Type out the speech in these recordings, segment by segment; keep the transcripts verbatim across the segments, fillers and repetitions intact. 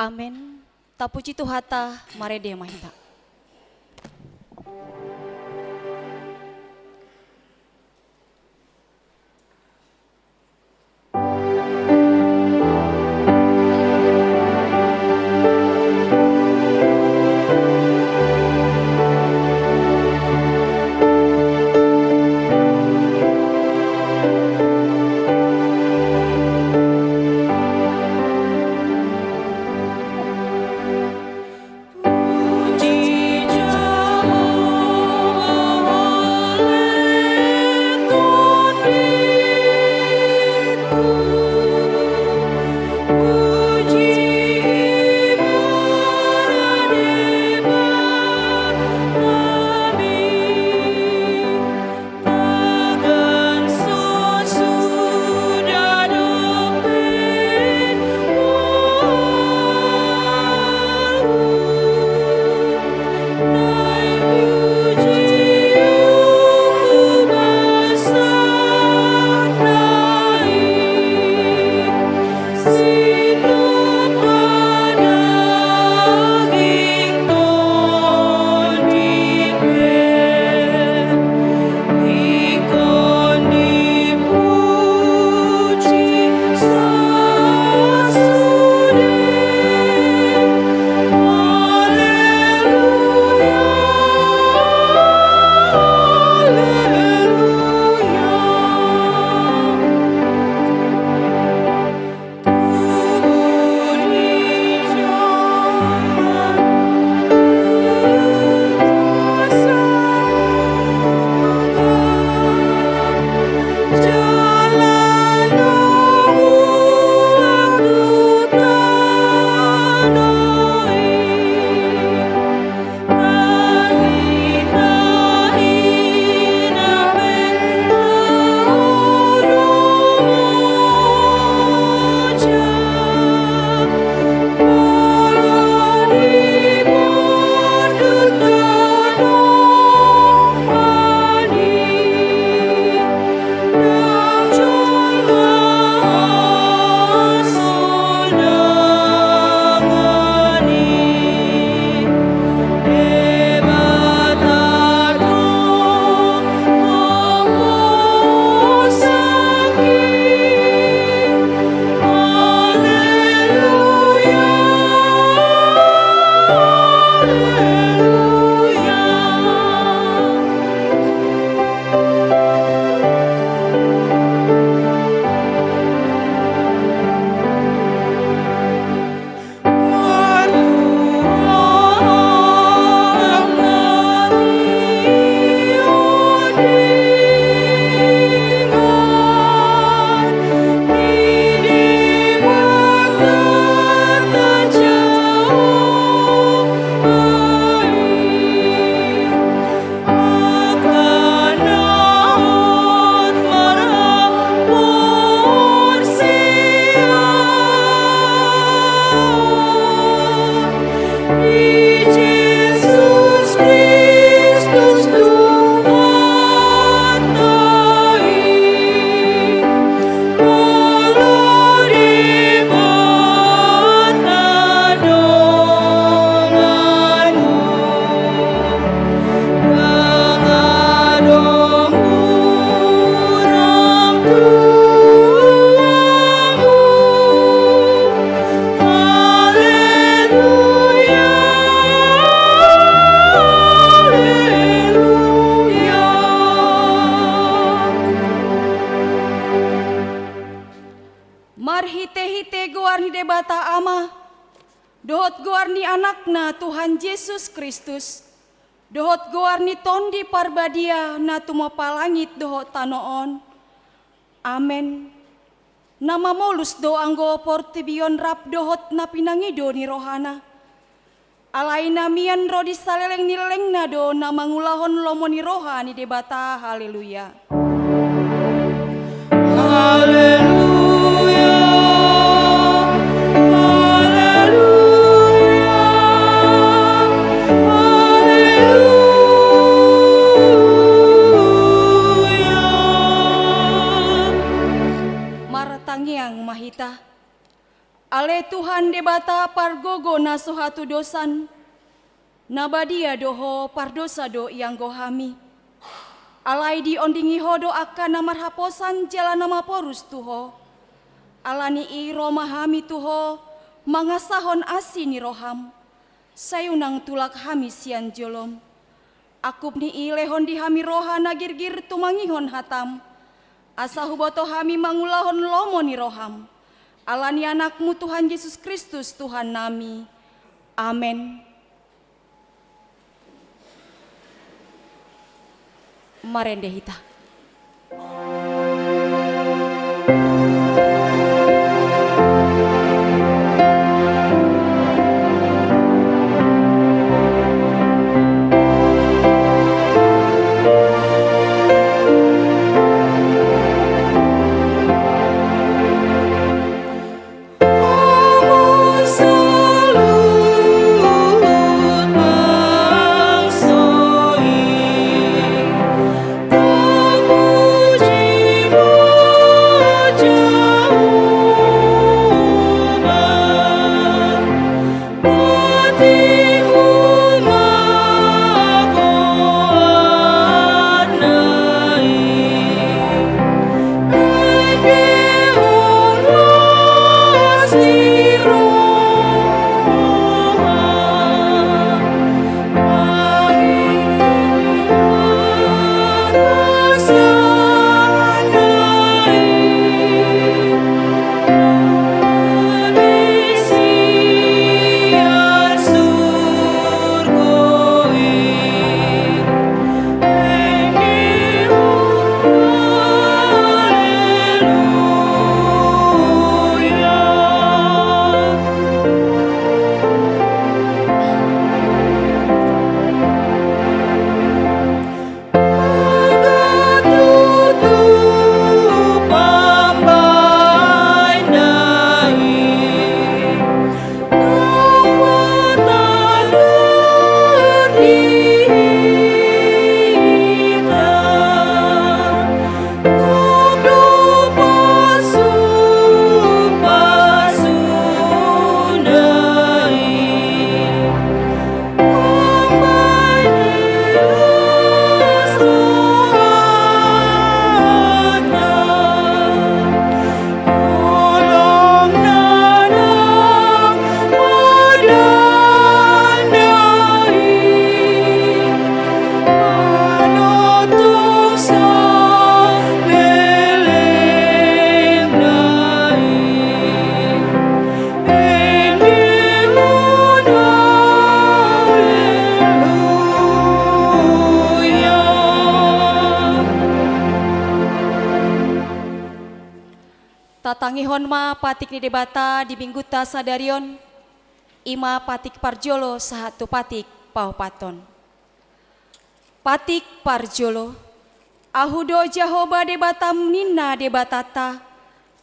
Amen. Tapuji Tuhanta, marende ma hita. Marhitehite goar ni Debata Ama, dohot goar ni Anakna Tuhan Jesus Kristus, dohot goar ni Tondi Parbadia na tumompa langit dohot tano on. Amen. Na mamolus do anggo portibi on rap dohot na pinangido ni rohana. Alai na mian ro di saleleng ni lelengna do na mangulahon lomo ni roha ni Debata. Haleluya. Haleluya. Haleluya. Haleluya. Martangiang ma hita. Ale Tuhan Debata pargogo na so hatudosan, na badia do Ho, pardosa do ianggo hami. Alai diondingi Ho do angka na marhaposan jala na maporus tu Ho. Ala ni i ro ma hami tu Ho, mangasahon asi ni roham. Sai unang tulak hami sian jolom. Angkup ni i lehon di hami roha na girgir tumangihon hatam, asa huboto hami mangulahon lomo ni roham. Ala ni Anakmu Tuhan Jesus Kristus Tuhan nami. Amen. Marende hita. Tatangihon ma patik ni Debata di minggunta sadari on, i ma patik parjolo sahat tu patik paopathon. Patik parjolo. Ahu do Jahowa Debatam ninna Debatanta,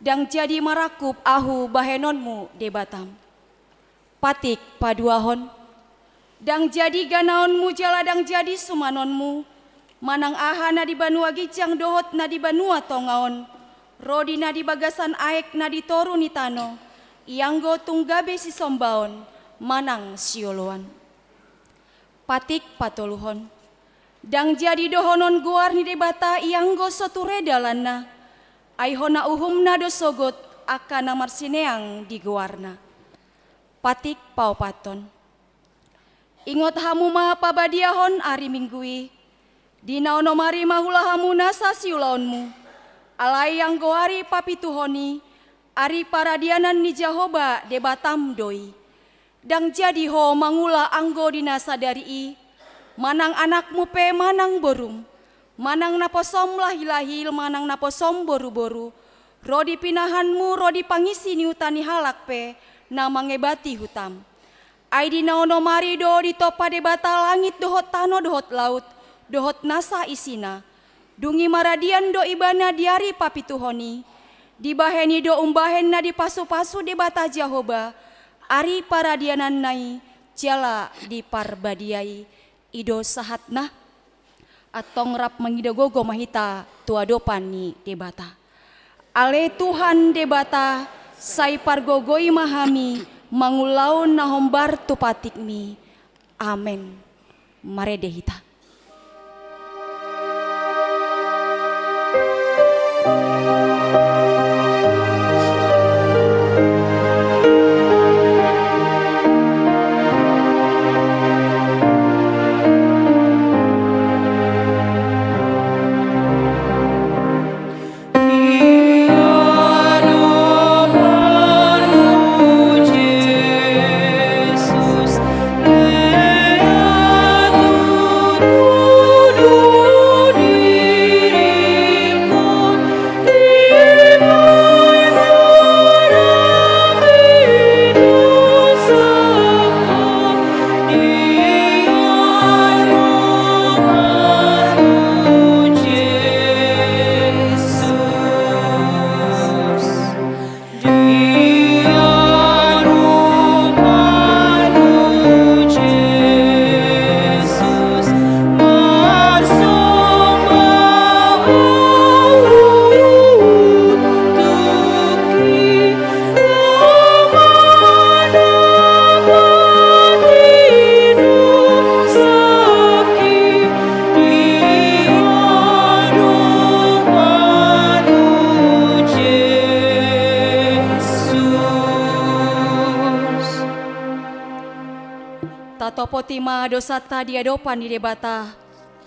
ndang jadi marangkup ahu bahenonmu Debatam. Patik paduahon. Ndang jadi ganaonmu jala ndang jadi sumanonmu, manang aha na di banua ginjang dohot na di banua tonga on, ro di na di bagasan aek na di toru ni tano, ianggo tung gabe sisombaon manang sioloan. Patik patoluhon. Ndang jadi dohonon goar ni Debata ianggo so ture dalanna, ai hona uhumna do sogot angka na marsineang di goarna. Patik paopathon. Ingot hamu ma pabadiahon ari Minggu i, di na onom ari ma huula hamu nasa siulaonmu, alai anggo ari papituhon i, ari paradianan ni Jahowa Debatam do i. Ndang jadi ho mangula anggo di na sadari i, manang anakmu pe manang borum, manang naposom lahi-lahi manang naposom boru-boru, ro di pinahanmu ro di pangisi ni huta ni halak pe na mangebati hutam. Ai di na onom ari do ditompa Debata langit dohot tano dohot laut, dohot nasa isina. Dung i maradian do ibana di ari papituhon i, dibahen i do umbahen na dipasu-pasu Debata Jahowa ari paradiananna i jala diparbadiai. I do sahatna. Antong rap mangido gogo ma hita tu adopan ni Debata. Ale Tuhan Debata, Sai pargogoi ma hami mangulahon na hombar tu patikmi. Amen. Marende hita. Tatopoti ma dosanta di adopan ni Debata.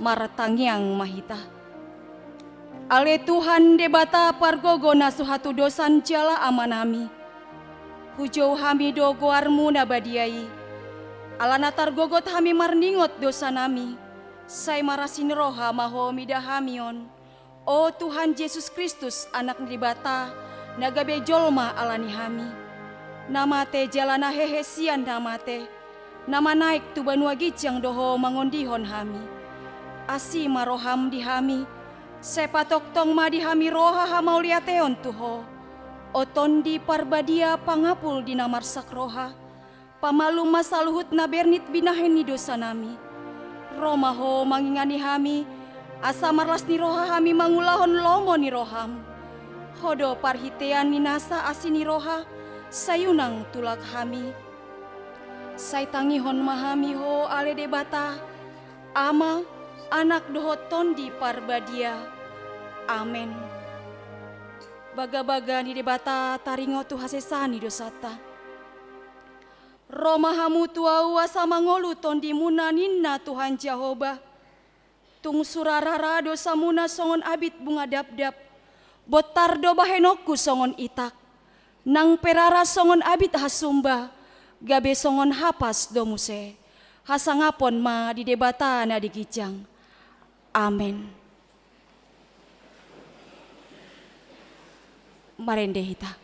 Martangiang ma hita. Ale Tuhan Debata pargogo na so hatudosan jala Amanami, hujou hami do goarMu na badia i. Alana targogot hami marningot dosanami, sai marasi ni roha ma Ho mida hami on. O Tuhan Jesus Kristus, Anak ni Debata, na gabe jolma ala ni hami, na mate jala na hehe sian na mate, na manaek tu banua ginjang do Ho mangondihon hami. Asi ma rohaM di hami, sai patongtong ma di hami roha hamauliateon tu Ho. O Tondi Parbadia, pangapul di na marsak roha, pamalum ma saluhut na bernit binahen ni dosanami. Ro ma Ho mangingani hami, asa marlas ni roha hami mangulahon lomo ni rohaM. Ho do parhitean ni nasa asi ni roha, sai unang tulak hami. Sai tangihon ma hami Ho ale Debata, Ama, Anak dohot Tondi Parbadia. Amen. Bagabaga ni Debata taringot tu hasesaan ni dosanta. Ro ma hamu tu Ahu asa mangolu tondimuna, ninna Tuhan Jahowa. Tung sura ra dosamuna songon abit bunga dapdap, bontar do bahenonku songon itak. Nang pe rara songon abit hasumba, gabe songon hapas do muse. Hasangapon ma di Debata na di ginjang. Amen. Marende hita.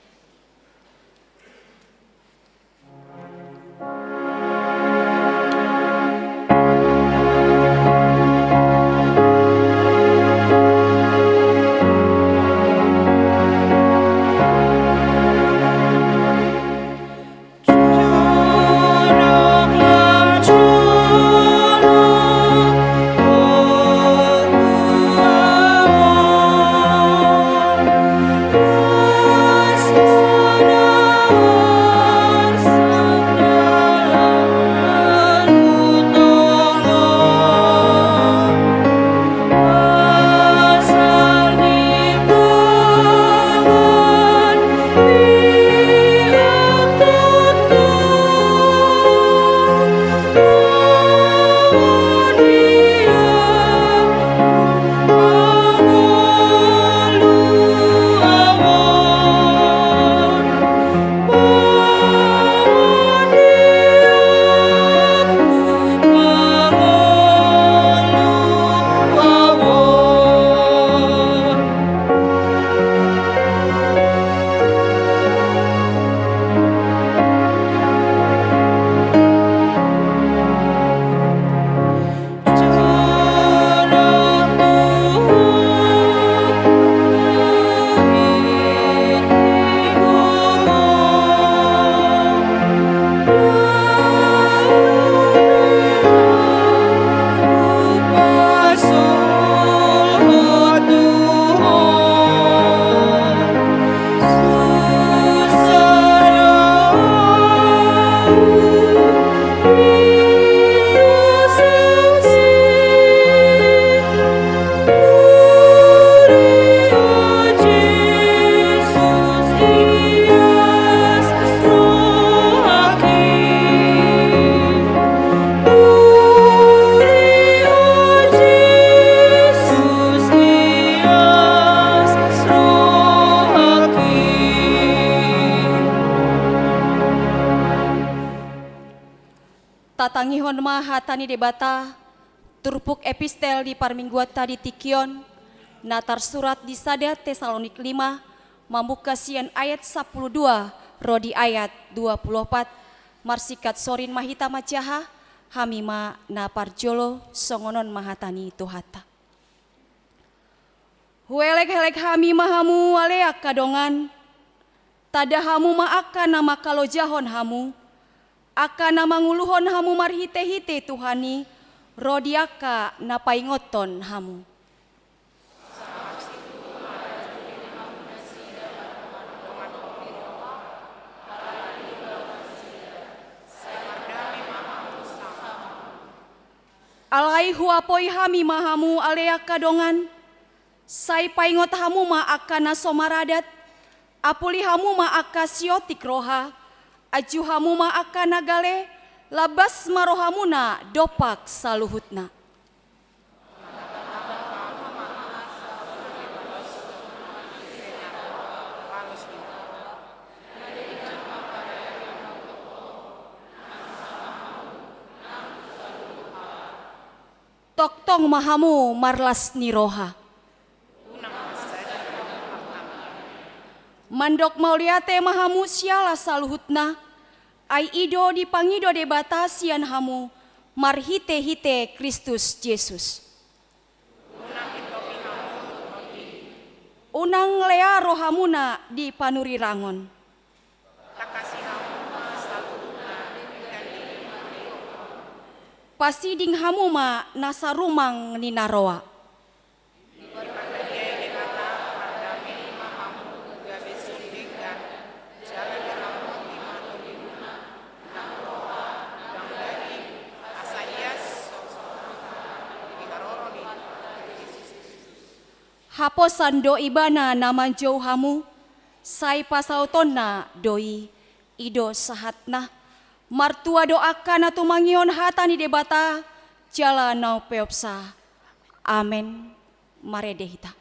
Ma hata ni Debata, turpuk epistel di parmingguanta di tingki on, na tarsurat di sada Tesalonik lima, mamungka sian ayat sampulu dua ro di ayat dua pulu opat, marsingkat sorin ma hita manjaha, hami ma na parjolo, songon on ma hata ni Tuhanta. Huelek-elek hami ma hamu ale angka dongan, tanda hamu ma angka na mangkalojahon hamu, angka na manguluhon hamu marhite-hite Tuhan i, ro di angka na paingothon hamu. Alai huapoi hami ma hamu ale angka dongan, sai paingot hamu ma angka na so maradat, apuli hamu ma angka siotik roha, anju hamu ma angka na gale, lambas ma rohamuna dompak saluhutna. Tongtong ma hamu marlas ni roha. Mandok mauliate ma hamu siala saluhutna, ai i do dipangido Debata sian hamu marhite-hite Kristus Jesus. Unang lea rohamuna di panurirangon. Pasiding hamu ma na sarumang ni na roa. Haposan do Ibana na manjou hamu, sai pasautonna do i, i do sahatna. Martua do angka na tumangihon hata ni Debata jala na umpeopsa. Amen. Marende hita.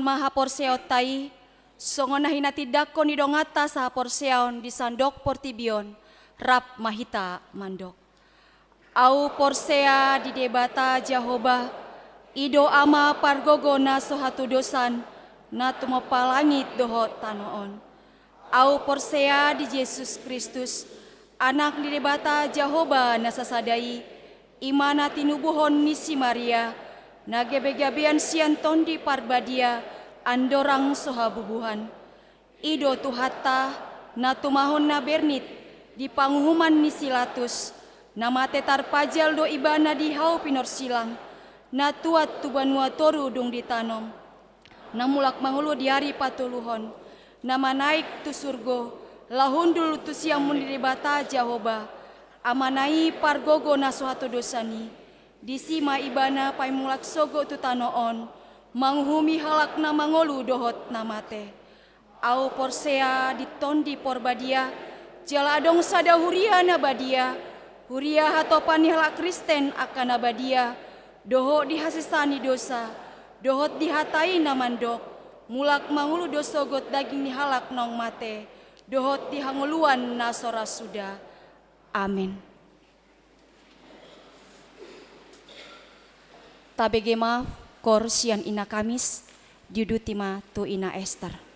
ma haporseaonta i, songon na hinatindangkon ni donganta sahaporseaon di sandok portibi on, rap ma hita mandok. Ahu porsea di Debata Jahowa, i do Ama pargogo na so hatudosan, na tumompa langit dohot tano on. Ahu porsea di Jesus Kristus, Anak ni Debata Jahowa na sasada i, i ma na tinubuhon ni si Maria, na gabegabean sian Tondi Parbadia, andorang so habubuhan. I do Tuhanta, na tumahon na bernit di panguhuman ni si Latus, na mate tarpajal do Ibana di hau pinorsilang, na tuat tu banua toru dung ditanom, na mulak mangolu di ari patoluhon, na manaek tu surgo, laho hundul tu siamun ni Debata Jahowa, Amana i pargogo na so hatudosan i. Disi ma Ibana paimulak sogot tu tano on, manguhumi halak na mangolu dohot na mate. Ahu porsea di Tondi Porbadia, jala adong sada huria na badia, huria hatopan ni halak Kristen angka na badia, dohot di hasesaan ni dosa, dohot di hata i na mandok, mulak mangolu do sogot daging ni halak naung mate, dohot di hangoluan na so ra suda. Amen. Tabege ma koor sian Ina Kamis, diuduti ma tu Ina Ester.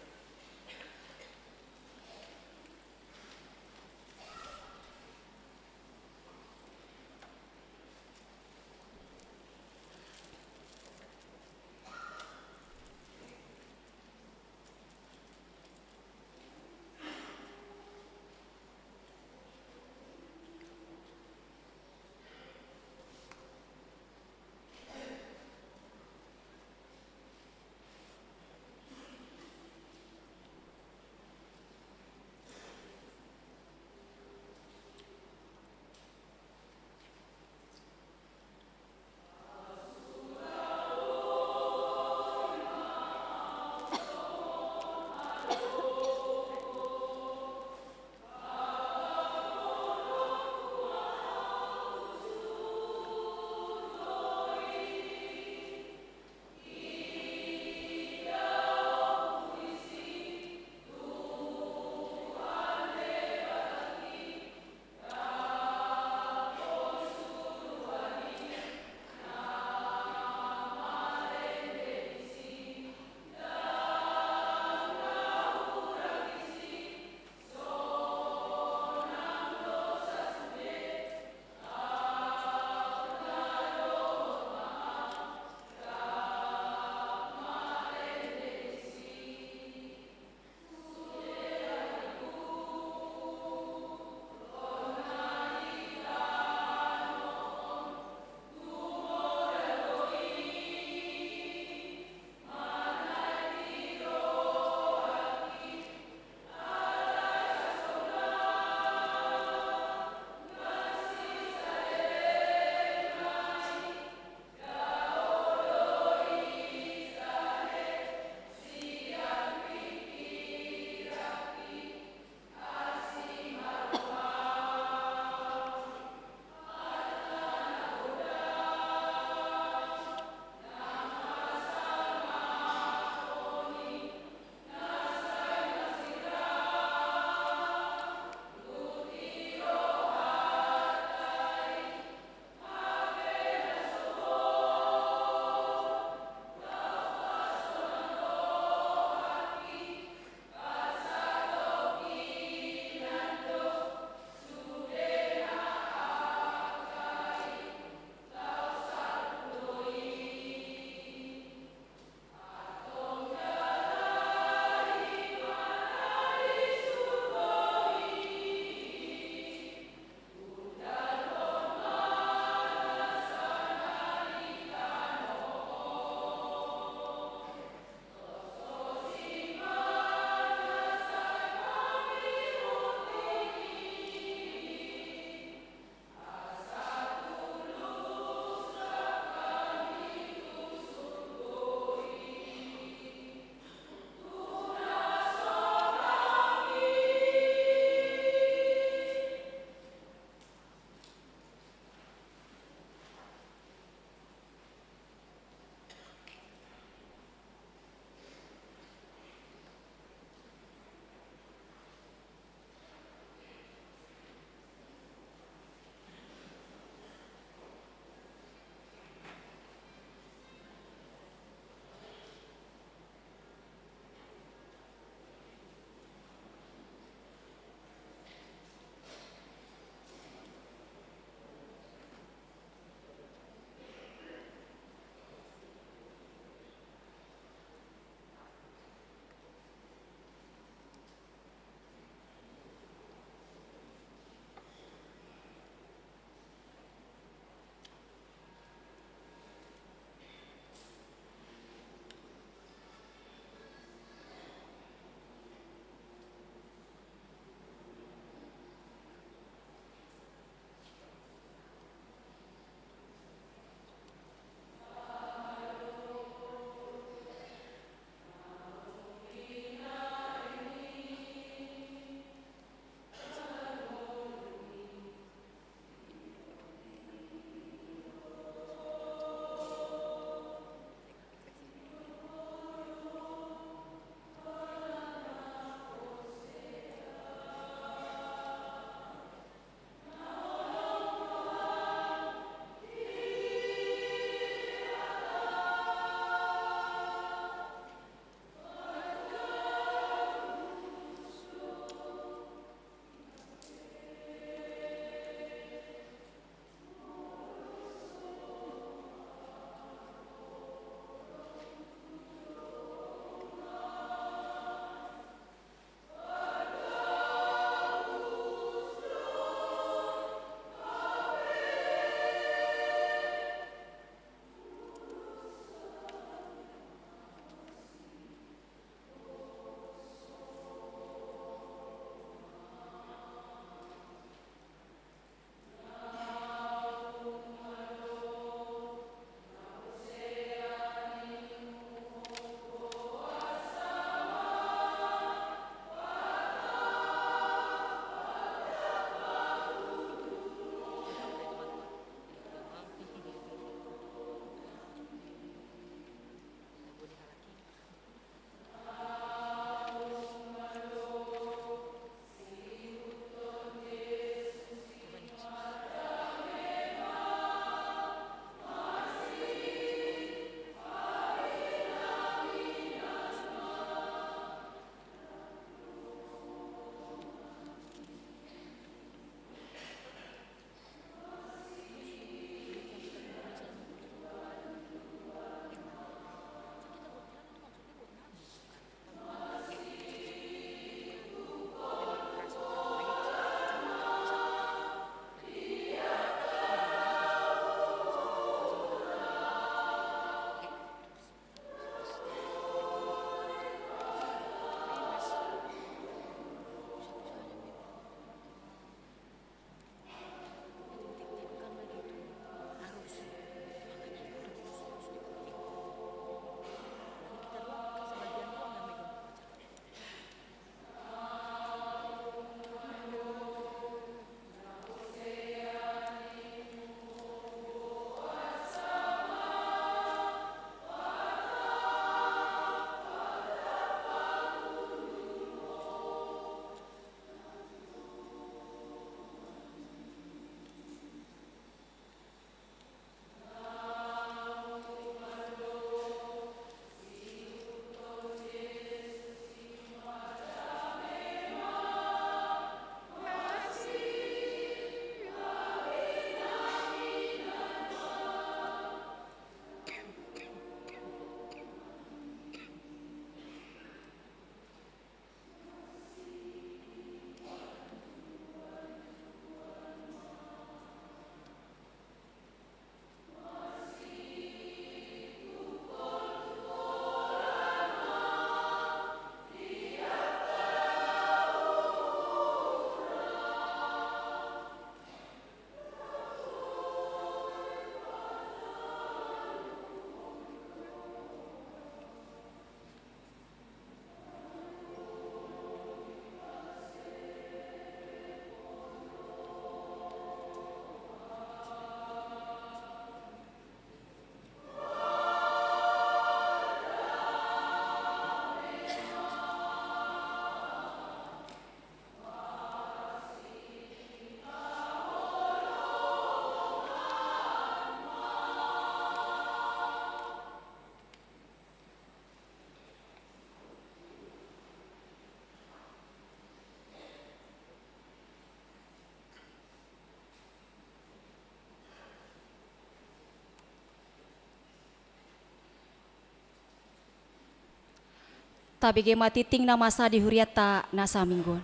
Tabege ma tingting na masa di hurianta na saminggu on.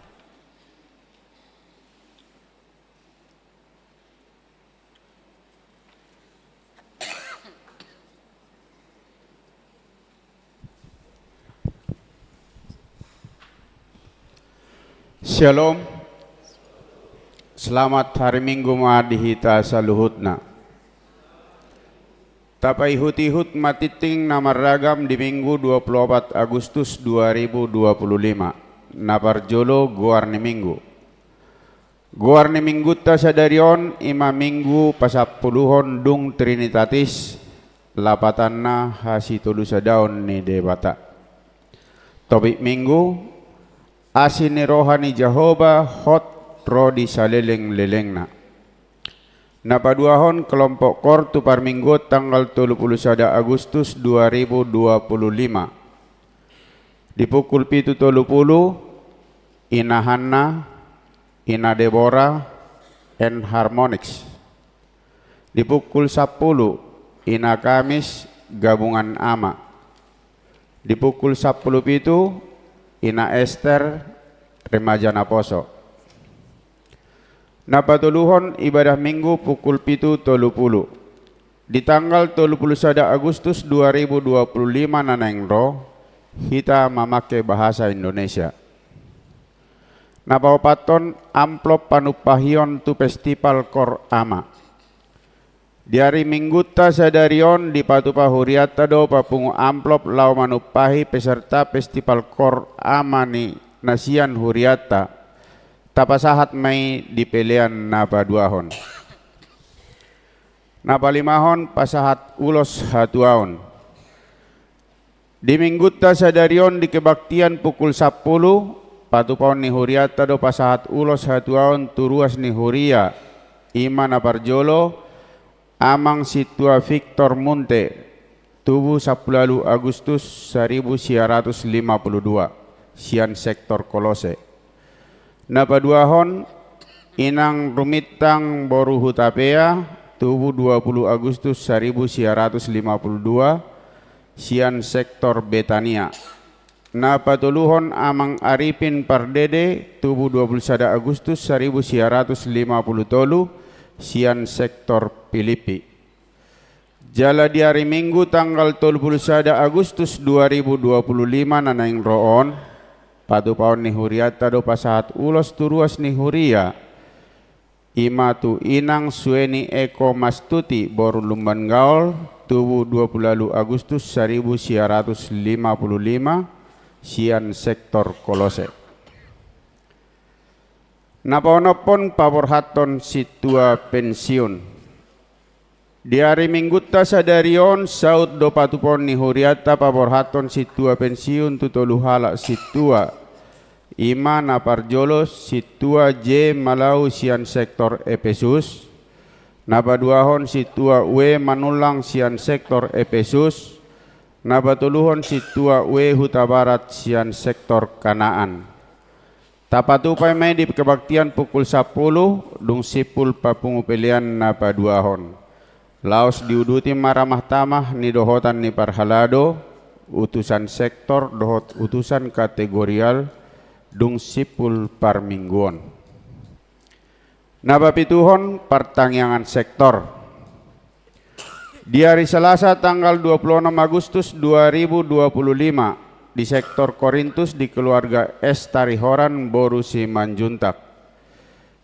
Syalom. Selamat hari Minggu ma di hita saluhutna. Tapaihut-ihut ma tingting na marragam di Minggu dua puluh opat Agustus dua ribu dua puluh lima. Na parjolo, goar ni Minggu. Goar ni Minggunta sadari on i ma Minggu pasampuluhon dung Trinitatis, lapatanna hasitolusadaon ni Debata. Topik Minggu: Asi ni roha ni Jahowa hot ro di saleleng-lelengna. Na paduahon, kelompok kor tu parmingguon tanggal tolu puluh sada Agustus dua ribu dua puluh lima. Di pukul pitu tolu puluh, Ina Hanna, Ina Debora, and Harmonics. Di pukul sampulu, Ina Kamis, Gabungan Ama. Di pukul sampulu pitu, Ina Ester, Remaja Naposo. Na patoluhon, ibadah Minggu pukul pitu tolu puluh. Di tanggal tolu puluh sada Agustus dua ribu dua puluh lima na naeng ro, hita mamangke bahasa Indonesia. Na paopathon, amplop panumpahion tu Festival Kor Ama. Di ari Minggunta sadari on dipatupa hurianta do papungu amplop laho manumpahi peserta Festival Kor Ama ni na sian hurianta. Tapasahat ma i di pelean na paduahon. Na palimahon, pasahat ulos hatuaon. Di Minggunta sadari on di kebaktian pukul sampulu, patupaon ni hurianta do pasahat ulos hatuaon tu ruas ni huria, i ma na parjolo, Amang Sintua Victor Munte, tubu sampulu ualu Agustus saribu sia ratus lima puluh dua, sian sektor Kolose. Na paduahon, Inang Rumintang boru Hutapea, tubu dua puluh Agustus saribu sia ratus lima puluh dua, sian sektor Betania. Na patoluhon, Amang Arifin Pardede, tubu dua puluh sada Agustus saribu sia ratus lima puluh tolu, sian sektor Pilippi. Jala di ari Minggu tanggal tolu puluh sada Agustus dua ribu dua puluh lima na naeng ro on, patupaon ni hurianta do pasahat ulos tu ruas ni huria, i ma tu Inang Sueni Eko Mastuti boru Lumban Gaol, tubu dua puluh ualu Agustus saribu sia ratus lima puluh lima, sian sektor Kolose. Na paonomhon, paborhathon sintua pensiun. Di ari Minggunta sadari on saut do patupaon ni hurianta paborhathon sintua pensiun tu tolu halak sintua, i ma na parjolo Sintua J Malau sian sektor Epesus, na paduahon Sintua W Manullang sian sektor Epesus, na patoluhon Sintua W Hutabarat sian sektor Kanaan. Tapatupa ma i di kebaktian pukul sampulu, dung simpul papungu pelean na paduahon. Laos diuduti ma ramah tamah nidohotan ni parhalado, utusan sektor dohot utusan kategorial, dung simpul parmingguon. Na papituhon, partangiangan sektor. Di ari Salasa tanggal dua puluh onom Agustus dua ribu dua puluh lima, di sektor Korintus di keluarga S Tarihoran boru Simanjuntak.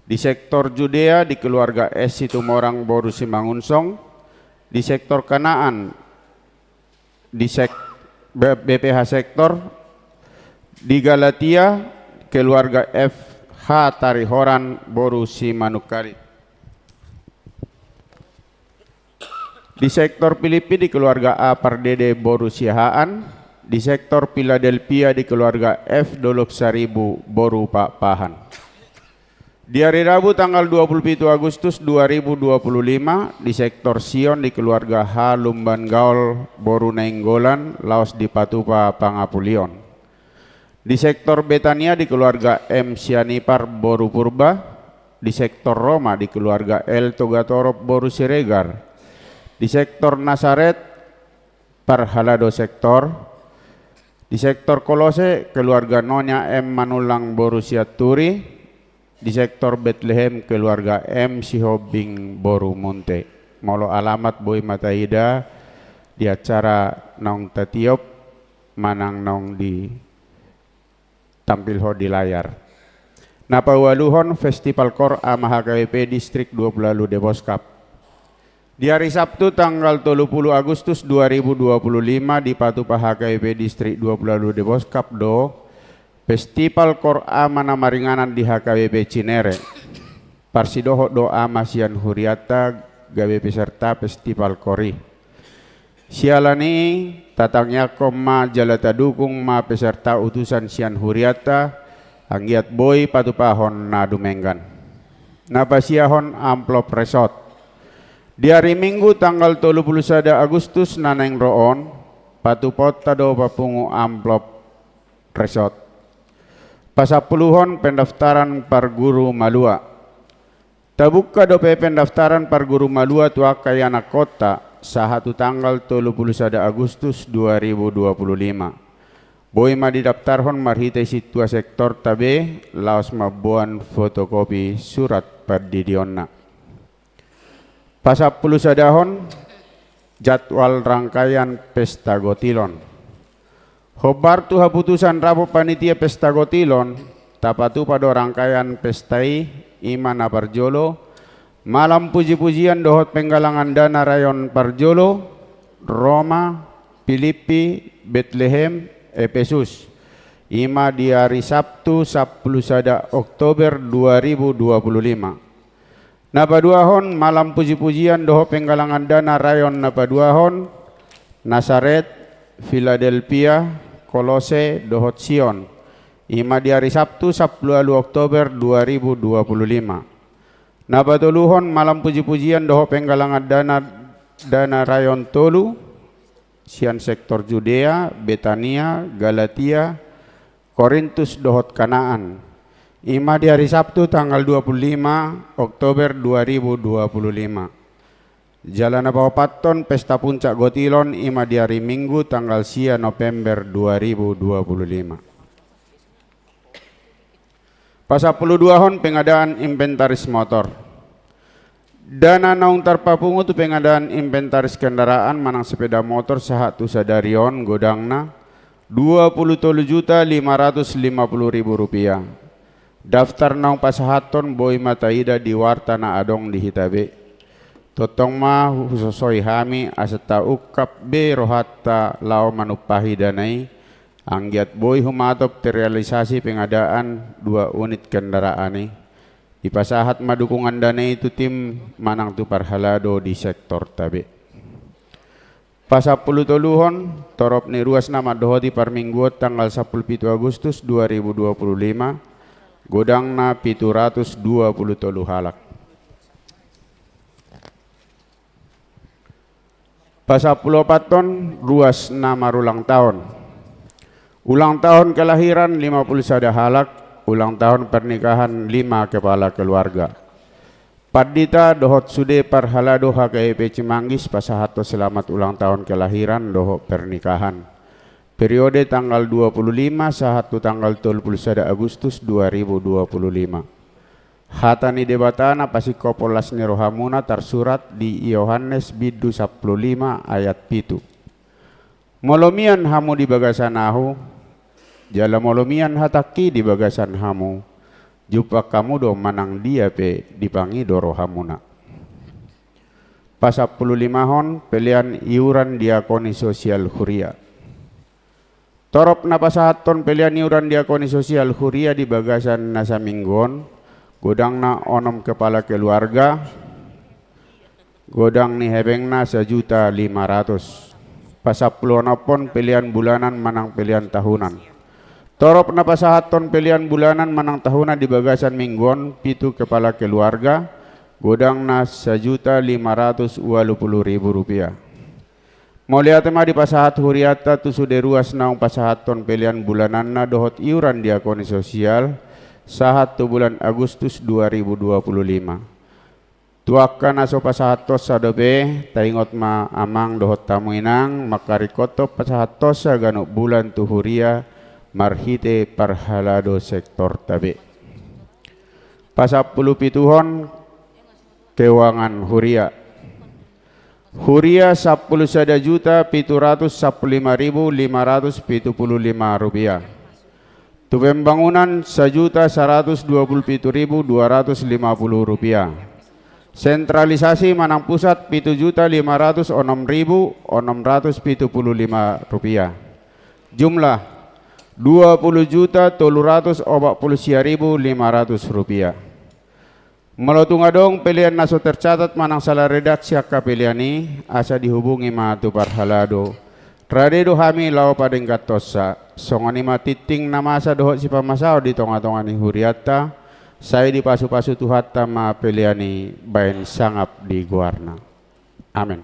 Di sektor Judea di keluarga S Situmorang boru Simangunsong. Di sektor Kanaan di sek-, B-, B P H sektor, di Galatia, keluarga F H Tarihoran boru Simanungkalit. Di sektor Pilippi di keluarga A Pardede boru Siahaan, di sektor Piladelpia di keluarga F Dolok Saribu boru Pakpahan. Di ari Rabu tanggal dua puluh pitu Agustus dua ribu dua puluh lima, di sektor Sion di keluarga H Lumban Gaol boru Nainggolan laos dipatupa pangapulion. Di sektor Betania di keluarga M Sianipar boru Purba, di sektor Roma di keluarga L Togatorop boru Siregar, di sektor Nasaret, parhalado sektor, Di sektor Kolose, keluarga Nonya M Manullang boru Sianturi. Di sektor Betlehem, keluarga M Sihombing boru Munte. Molo alamat boi ma taida di acara naung tatiop manang naung ditampilhon di layar. Na paualuhon, Festival Kor Ama H K B P Distrik dua puluh ualu Deboskap. Di ari Sabtu tanggal tolu puluh Agustus dua ribu dua puluh lima dipatupa H K B P Distrik dua puluh ualu Deboskap do Festival Kor Ama na maringanan di H K B P Cinere. Parsidohot do ama sian hurianta gabe peserta festival kor i. Siala ni i, tatangiangkon ma jala tadukung ma peserta utusan sian hurianta, anggiat boi patupahon na dumenggan. Na pasiahon amplop resort. Di ari Minggu tanggal tolu puluh sada Agustus na naeng ro on, patupaonta do papungu amplop resort. Pasampuluhon, pendaftaran parguru malua. Tabuka dope pendaftaran parguru malua tu angka ianakkonta sahat tu tanggal tolu puluh sada Agustus dua ribu dua puluh lima. Boi ma didaftarhon marhite sintua sektorta be laos mamboan fotokopi surat pandidionna. Pasampulusadahon, jadwal rangkaian pesta gotilon. Hombar tu haputusan rapot panitia pesta gotilon, tapatupa do rangkaian pesta i, i ma na parjolo, malam pujipujian dohot penggalangan dana rayon parjolo, Roma, Pilippi, Betlehem, Epesus. I ma di ari Sabtu, sampulu sada Oktober dua ribu dua puluh lima. Na paduahon, malam pujipujian dohot penggalangan dana rayon na paduahon, Nasaret, Filadelpia, Kolose, dohot Sion. I ma di ari Sabtu, sampulu ualu Oktober dua ribu dua puluh lima. Na patoluhon, malam pujipujian dohot penggalangan dana, dana rayon tolu, sian sektor Judea, Betania, Galatia, Korintus dohot Kanaan. I ma di ari Sabtu tanggal dua puluh lima Oktober dua ribu dua puluh lima. Jala na paopathon, pesta puncak gotilon, i ma di ari Minggu tanggal sia November dua ribu dua puluh lima. Pasampuluduahon, pengadaan inventaris motor. Dana naung tarpapungu tu pengadaan inventaris kendaraan manang sepeda motor sahat tu sadari on godangna dua puluh tolu juta lima ratus lima puluh ribu rupiah. Daftar naung pasahathon boi ma taida di warta na adong di hita be. Tongtong ma husosoi hami asa taungkap be rohanta laho manumpahi dana i, anggiat boi humatop terrealisasi pengadaan dua unit kendaraan i. Dipasahat ma dukungan dana i tu tim manang tu parhalado di sektorta be. Pasampulutoluhon, torop ni ruas na mandohoti parmingguon tanggal sampulu pitu Agustus dua ribu dua puluh lima, godangna pitu ratus dua puluh tolu halak. Pasampuluopathon, ruas na marulang taon. Ulang tahun kelahiran lima puluh sada halak, ulang tahun pernikahan lima kepala keluarga. Pandita dohot sude parhalado H K B P Cimanggis pasahathon selamat ulang tahun kelahiran dohot pernikahan. Periode tanggal dua puluh lima sahat tu tanggal tolu puluh sada Agustus dua ribu dua puluh lima. Hata ni Debata na pasingkophon las ni rohamuna tarsurat di Johannes bindu sampulu lima ayat pitu. Molo mian hamu di bagasan ahu, jala molo mian hatangki di bagasan hamu, jumpang hamu do manang dia pe dipangido rohamuna. Pasampululimahon, pelean iuran diakoni sosial huria. Torop na pasahathon pelean iuran diakoni sosial huria di bagasan na saminggu on, godangna onom kepala keluarga, godang ni hepengna sajuta lima ratus. Pasampuluonomhon, pelean bulanan manang pelean tahunan. Torop na pasahathon pelean bulanan manang tahunan di bagasan minggu on, pitu kepala keluarga, godangna sajuta lima ratus ualu pulu ribu rupiah. Mauliate ma dipasahat hurianta tu sude ruas naung pasahathon pelean bulananna dohot iuran diakoni sosial sahat tu bulan Agustus dua ribu dua puluh lima. Tu angka na so pasahathonsa dope, taingot ma amang dohot hamu inang, mangkaringkothon pasahathonsa ganup bulan tu huria, marhite parhalado sektorta be. Pasampulupituhon keuangan huria. Huria sampulu sada juta pitu ratus sampulu lima ribu lima ratus pitu pulu lima rupiah. Tu pembangunan sajuta saratus dua pulu pitu ribu dua ratus lima pulu rupiah. Sentralisasi manang pusat pitu juta lima ratus onom ribu onom ratus pitu pulu lima rupiah. Jumlah dua pulu juta tolu ratus opat pulu sia ribu lima ratus rupiah. Molo tung adong pelean na so tercatat manang salah redaksi angka pelean i, asa dihubungi ma tu parhalado. Rade do hami laho padengganhonsa, songon i ma tingting na masa dohot sipamasaon di tonga-tonga ni hurianta, sai dipasupasu Tuhanta ma pelean i baen sangap di goarna. Amen.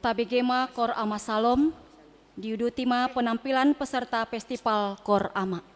Tabege ma Koor Ama Salom, diuduti ma penampilan peserta festival Koor Ama.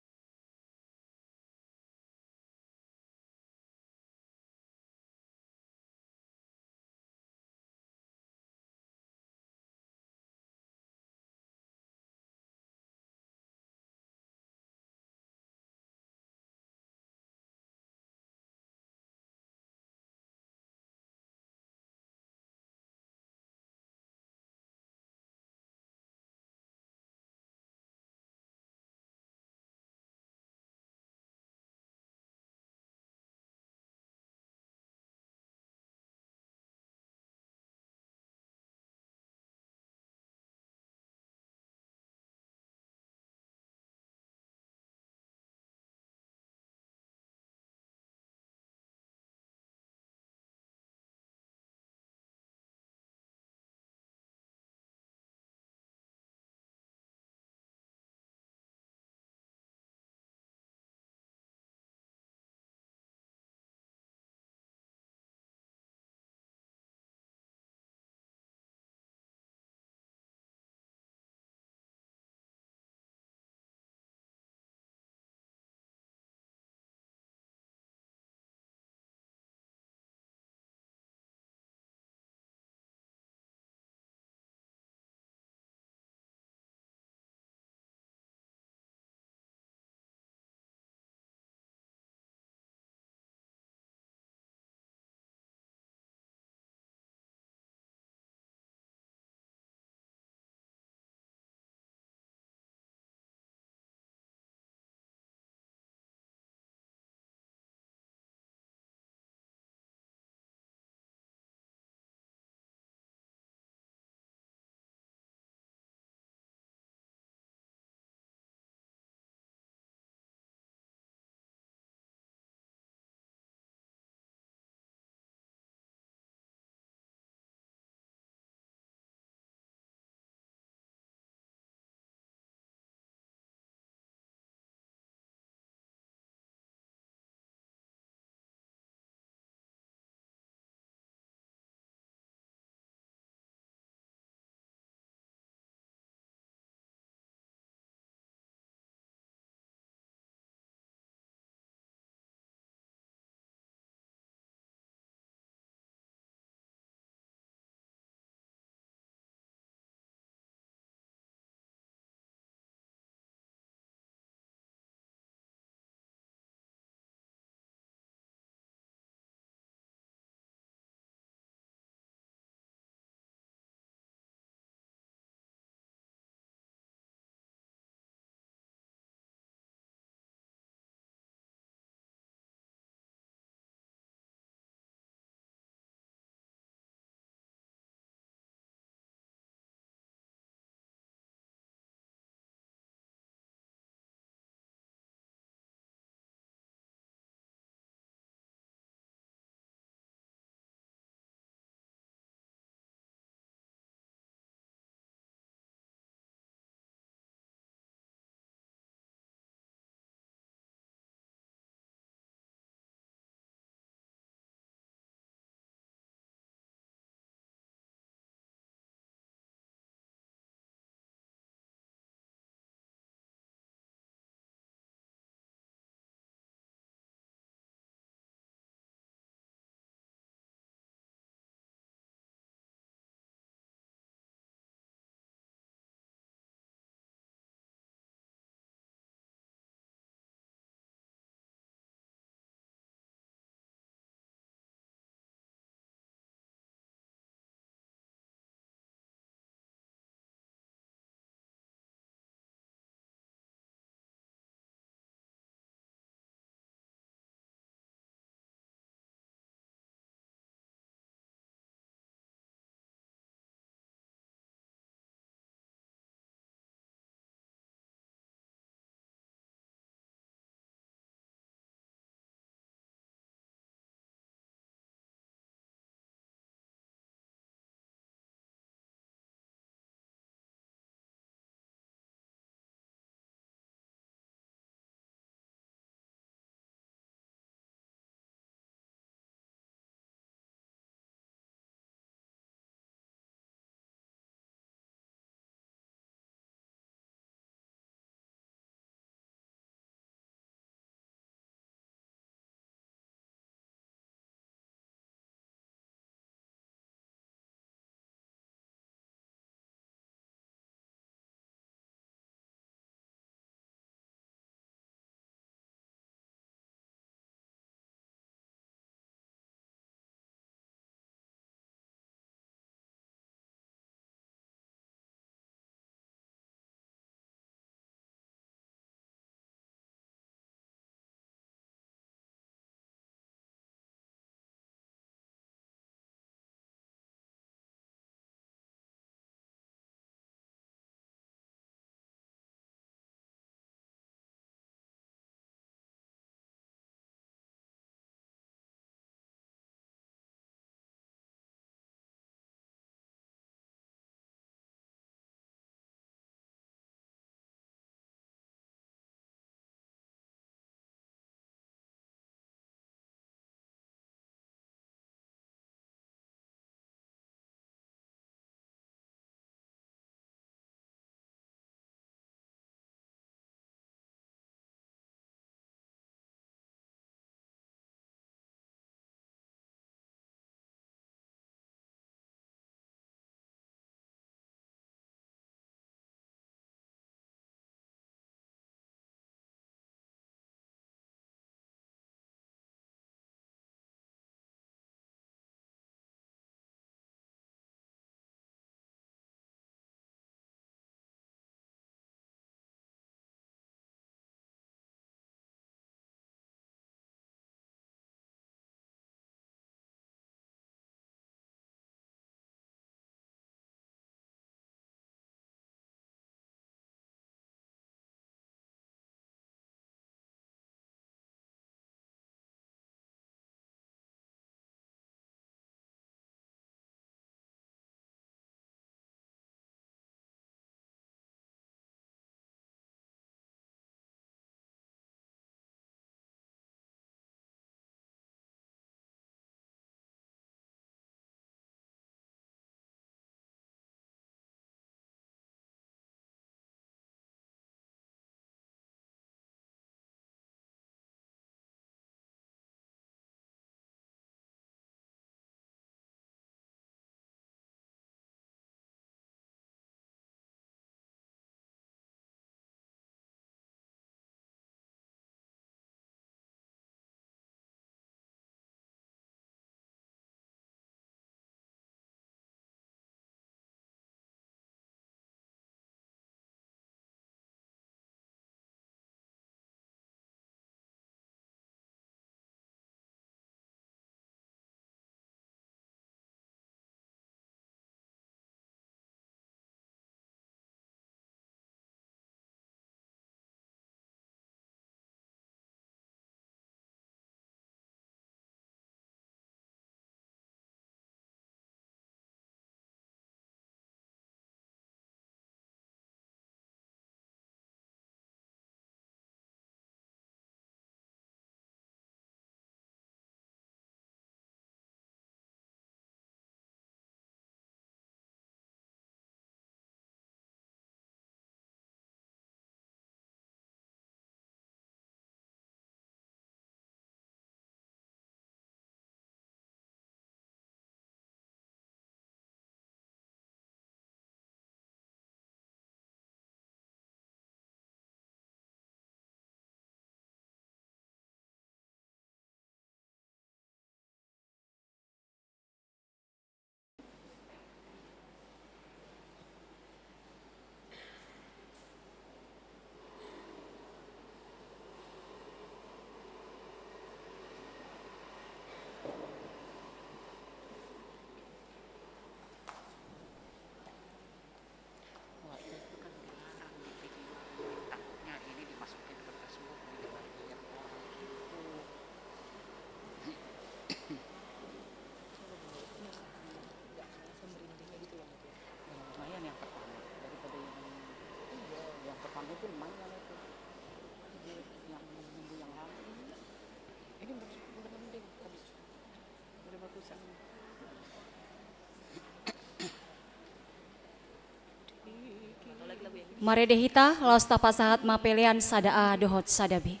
Marende hita, laos tapasahat ma pelean sada A dohot sada B.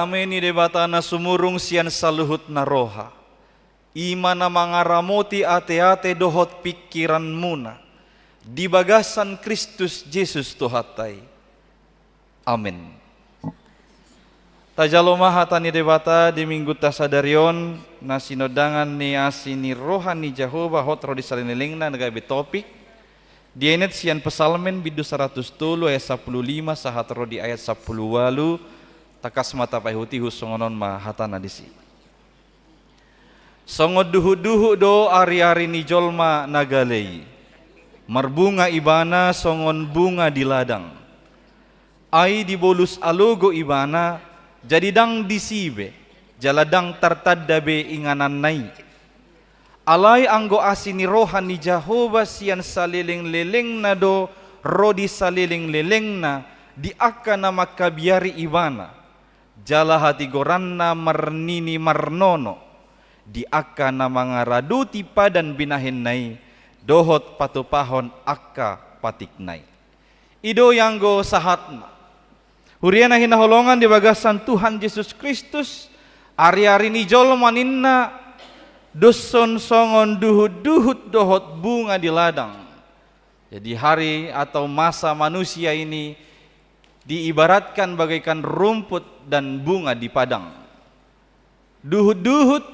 Dame ni Debata na sumurung sian saluhut na roha, i ma na mangaramoti ateate dohot pingkiranmuna, di bagasan Kristus Jesus Tuhanta i. Amen. Tajalo ma hata ni Debata di Minggunta sadari on, na sinondangan ni asi ni roha ni Jahowa hot ro di saleleng lelengna na gabe topik, dienet sian Psalmen bindu saratus tolu ayat sampulu lima sahat ro di ayat sampulu ualu. Tangkas ma tapaihutihut, songon on ma hatana disi. Songon duhutduhut do ariari ni jolma na gale i. Marbunga ibana songon bunga di ladang. Ai dibolus alogo ibana, jadi ndang disi be, jala ndang tartanda be ingananna i. Alai anggo asi ni roha ni Jahowa sian saleleng lelengna do ro di saleleng lelengna di angka na mangkabiari ibana. Jala hatigoranna marnini marnono di angka na mangaradoti padan binahenna i, dohot patupahon angka patikna i. I do i anggo sahatna. Huria na hinaholongan di bagasan Tuhan Jesus Kristus, ariari ni jolma ninna, doshon songon duhutduhut dohot bunga di ladang. Jadi hari atau masa manusia ini diibaratkan bagaikan rumput dan bunga di padang. Duhutduhut,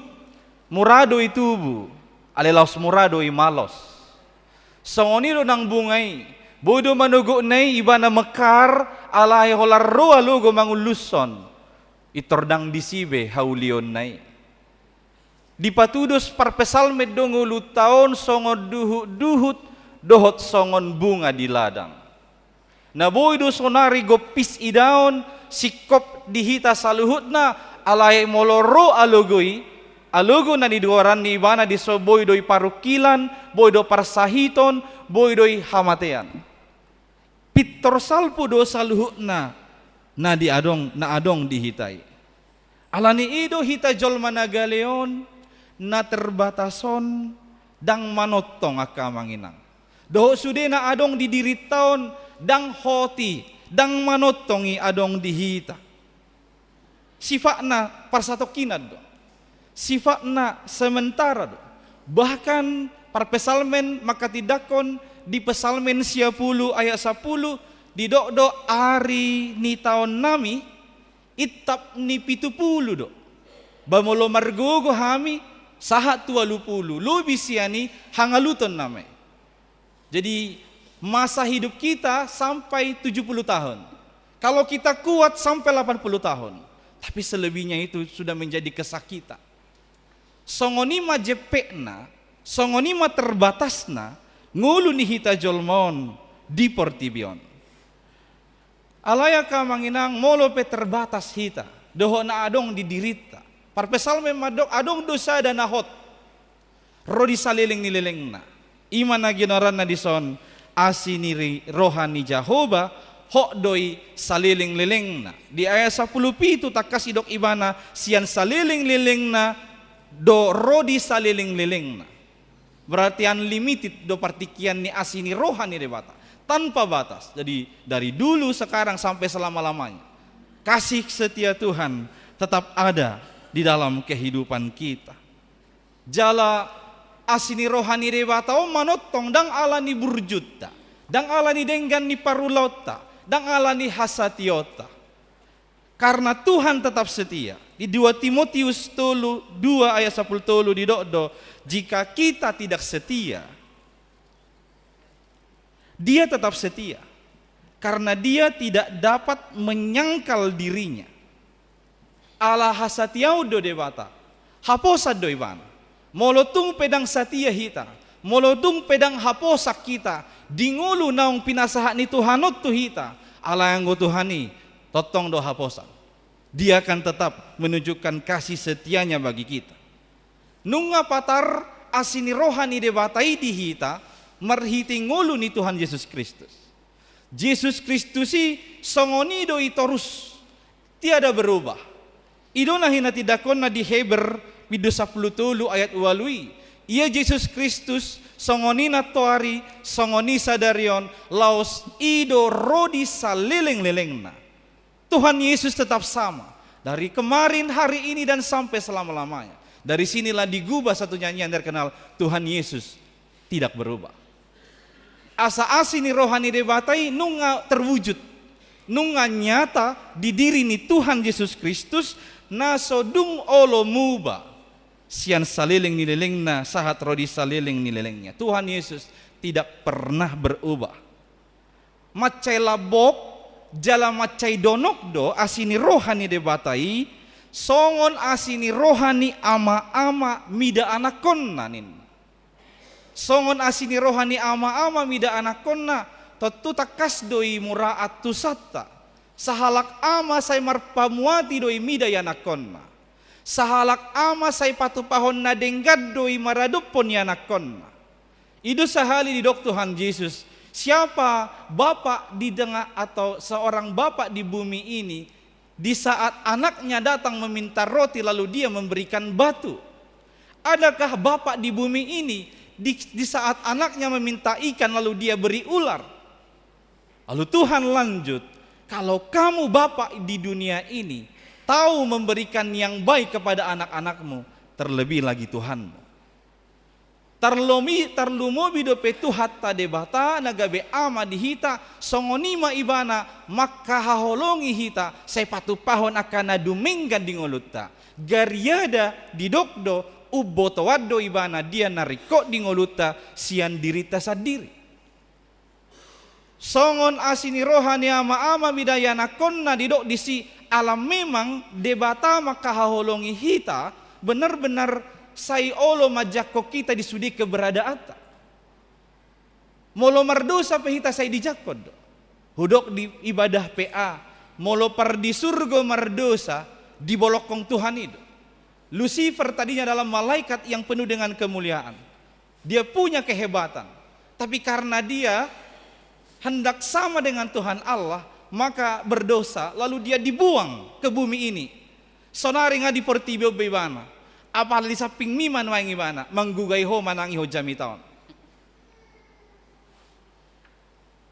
mura do i tubu, alai laos mura do i malos. Songon i do nang bunga i, boi do manogotna i ibana mekar, alai holan ro alogo mangulushon, pintor ndang disi be haulionna i. Dipatudos parpsalmen do ngolunta on songon duhutduhut dohot songon bunga di ladang. Na boi do sonari gompis idaon, singkop di hita saluhutna, alai molo ro alogo i, alogo na nigoaran ni ibana dison, boi do i parungkilan, boi do parsahiton, boi do i hamatean. Pintor salpu do saluhutna na di adong, na adong di hita i. Alani i do hita jolma na gale on, na terbatas on, ndang manongtong angka amang inang. Dohot sude na adong di dirinta on, ndang hot i, ndang manongtong i adong di hita. Sifatna parsatongkinan do. Sifatna sementara do. Bahkan parpsalmen manghatindanghon di Psalmen sia pulu ayat sampulu, didok do ari ni taonnami intap ni pitu pulu do. Ba molo margogo hami sahat tu ualu pulu, lobi sian i hangalutonnami. Jadi, masa hidup kita sampai tujuh puluh tahun. Kalau kita kuat sampai delapan puluh tahun. Tapi selebihnya itu sudah menjadi kesakitan. Songon i ma jempekna, songon i ma terbatasna ngolu ni hita jolma on di portibi on. Alai angka amang inang, molo pe terbatas hita dohot na adong di dirinta, parpsalmen mandok adong do sada na hot ro di saleleng ni lelengna. I ma na ginoaranna dison asi ni ri-, roha ni Jahowa, hot do i saleleng lelengna. Di ayat sampulu pitu tangkas didok ibana, sian saleleng lelengna do ro di saleleng lelengna. Berarti unlimited do partingkian ni asi ni roha ni Debata, tanpa batas. Jadi dari dulu, sekarang, sampai selama-lamanya, kasih setia Tuhan tetap ada di dalam kehidupan kita. Jala asi ni roha ni Debata on manongtong, ndang ala ni burjunta, ndang ala ni denggan ni parulaonta, ndang ala ni hasatiaonta. Karena Tuhan tetap setia. Di dua Timotius tolu, dua ayat sampulu tolu didok do, jika kita tidak setia, Dia tetap setia, karena Dia tidak dapat menyangkal dirinya. Ala hasatiaon do Debata, haposan do ibana. Molo tung pe ndang satia hita, molo tung pe ndang haposan hita di ngolu naung pinasahat ni Tuhan on tu hita, alai anggo Tuhan i tongtong do haposan. Dia akan tetap menunjukkan kasih setia-Nya bagi kita. Nunga patar asi ni roha ni Debata i di hita marhite ngolu ni Tuhan Jesus Kristus. Jesus Kristus i songon i do i torus, tiada berubah. I do na hinatindangkonna di Heber bindu sampulu tolu ayat ualu i. Ia Jesus Kristus songon i nantoari, songon i sadari on, laos i do ro di saleleng-lelengna. Tuhan Yesus tetap sama, Dari kemarin, hari ini, dan sampai selama-lamanya. Dari sinilah digubah satu nyanyian terkenal, Tuhan Yesus tidak berubah. Asa asi ni roha ni Debata i nunga terwujud, nunga nyata di diri ni Tuhan Jesus Kristus, na so dung olo muba sian saleleng ni lelengna sahat ro di saleleng ni lelengnya. Tuhan Yesus tidak pernah berubah. Mansai lambok jala mansai donok do asi ni roha ni Debata i, songon asi ni roha ni ama-ama mida anakkonna, ninna. Songon asi ni roha ni ama-ama mida anakkonna, tontu tangkas do i muraat tu santa. Sahalak ama sai marpamuati do i mida ianakkonna. Sahalak ama sai patupahon na denggan do i maradophon ianakkonna. I do sahali didok Tuhan Jesus, siapa bapak di tengah atau seorang bapak di bumi ini, di saat anaknya datang meminta roti lalu dia memberikan batu? Adakah bapak di bumi ini di, di saat anaknya meminta ikan lalu dia beri ular? Lalu Tuhan lanjut, kalau kamu bapak di dunia ini tahu memberikan yang baik kepada anak-anakmu, terlebih lagi Tuhanmu. Tarlomi-, tarlumobi dope Tuhanta Debata na gabe ama di hita, songon i ma Ibana mangkahaholongi hita sai patupahon angka na dumenggan di ngolunta. Gariada didok do, umbotoan do Ibana dia na ringkot di ngolunta sian dirinta sandiri. Songon asi ni roha ni ama-ama mida ianakkonna didok disi, ala memang Debata mangkahaholongi hita, benar-benar sai olo manjangkon hita di sude keberadaanta. Molo mardosa pe hita sai dijangkon do. Hudok di ibadah P A, molo pardisurgo mardosa, dibolongkon Tuhan i do. Lucifer tadinya adalah malaikat yang penuh dengan kemuliaan. Dia punya kehebatan. Tapi karena dia hendak sama dengan Tuhan Allah, maka berdosa, lalu dia dibuang ke bumi ini. Sonari nga di portibi on be ibana. Apala di sampingmi ma nuaeng ibana, manggugai ho manang i ho jamita on.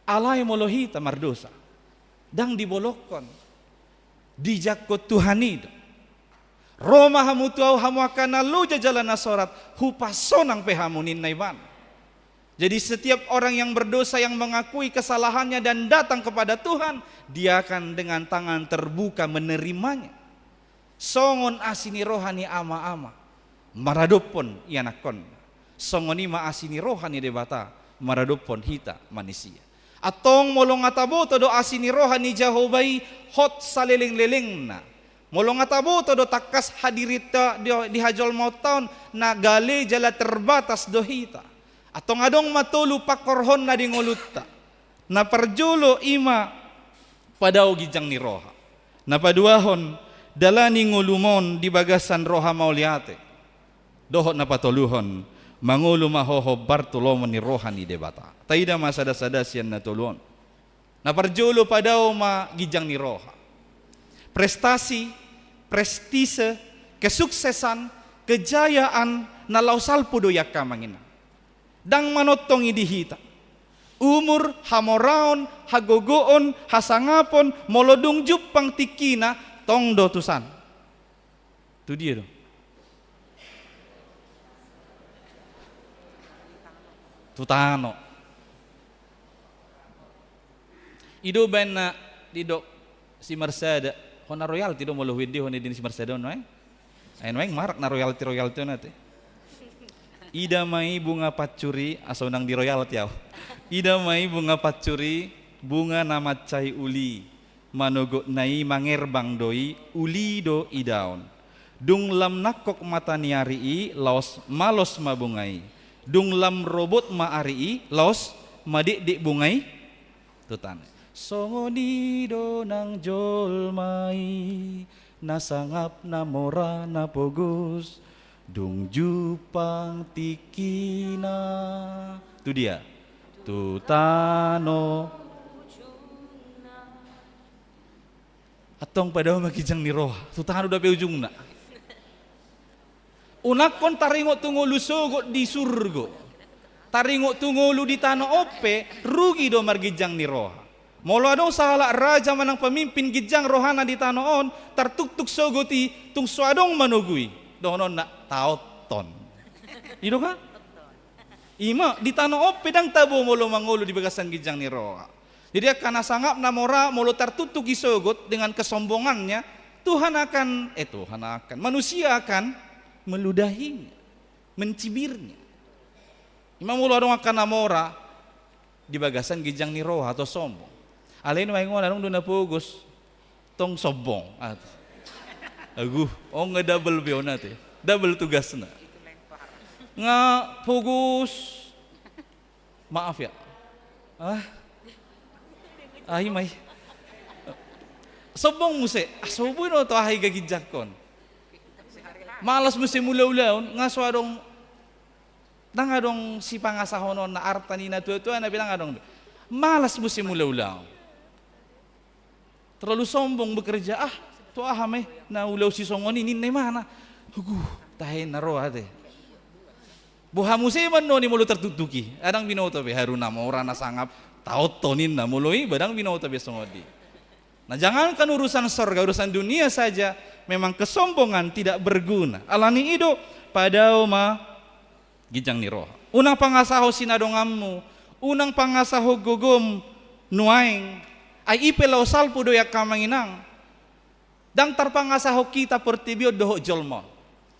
Alai molo hita mardosa, ndang dibolongkon, dijangkon Tuhan i do. Ro ma hamu tu Ahu, hamu angka na loja jala na sorat, hupasonang pe hamu, ninna Ibana. Jadi setiap orang yang berdosa, yang mengakui kesalahannya dan datang kepada Tuhan, Dia akan dengan tangan terbuka menerimanya. Songon asi ni roha ni ama-ama maradophon ianakkonna, songon i ma asi ni roha ni Debata maradophon hita manisia. Antong molo nga taboto do asi ni roha ni Jahowa i hot saleleng-lelengna, molo nga taboto do tangkas hadirinta di, di hajolmaonta on, na gale jala terbatas do hita. Antong adong ma tolu pangkorhonna di ngolunta. Na parjolo i ma padao ginjang ni roha. Na paduahon, dalani ngolum on di bagasan roha mauliate. Dohot na patoluhon, mangolu ma ho hombar tu lomo ni roha ni Debata. Taida ma sada-sada sian na tolu on. Na parjolo, padao ma ginjang ni roha. Prestasi, prestise, kesuksesan, kejayaan, na laho salpu do i angka amang inang. Ndang manongtong i di hita. Umur, hamoraon, hagogoon, hasangapon, molo dung jumpang tingkina, tong do tu san. Tu dia do? Tu tano. I do baen na didok si Marsada, hona royalti do molo huendehon i di si Marsada on, eh? Ai nuaeng marak na royalti-royalti on ate. Ida ma i bunga pansur i, asa unang di royalti au. Ida ma i bunga pansur i, bunga na mansai uli. Manogotna i mangerbang do i, uli do idaon. Dung lam nangkok mata ni ari i, laos malos ma bunga i. Dung lam robot ma ari i, laos madekdek bunga i tu tano. Songon i do nang jolma i, na sangap, na mora, na pogos, dung jumpang tingkina. Tu dia? Tu tano. Antong padao ma ginjang ni roha, tu tano dope ujungna. Unangkon taringot tu ngolu sogot di surgo. Taringot tu ngolu di tano on pe, rugi do marginjang ni roha. Molo adong sahalak raja manang pemimpin ginjang rohana di tano on, tartuktuk sogot i, tung so adong manogu i, dohononna taothon. I do kan? Ima, di tano on pe ndang tabo molo mangolu di bagasan ginjang ni roha. Jadi angka na sangap na mora, molo tartuktuk i sogot dengan kesombongannya, Tuhan akan, eh, Tuhan akan, manusia akan meludahinya, mencibirnya. Ima molo adong angka na mora di bagasan ginjang ni roha atau sombong. Alai nuaeng on adong do na pogos tong sombong. Agu, on nga double be on ate. Double tugasna. Nga pogos. Maaf ya. Ah. Ah, ima i. Sombong muse. Ah, so boi do tu aha i gaginjangkon. Malas muse mulaulaon, nga so adong, ndang adong sipangasahononna, arta ni na tuatua na pe ndang adong. Malas muse mulaulaon. Terlalu sombong bekerja, ah, tu aha ma i na ulaon sisongon i ninna imana. Huguh, tahe na ro ate. Boha muse mannon i molo tartuktuk i, ndang binoto be, haru na mora na sangap, taothon ninna molo i, ba ndang binoto be songon i. Nah, jangankan urusan sorga, urusan dunia saja memang kesombongan tidak berguna. Alani i do, padao ma ginjang ni roha. Unang pangasahon sinadonganmu, unang pangasahon gogom nuaeng, ai i pe laho salpu do i angka amang inang. Ndang tarpangasahon hita portibi on dohot jolma on.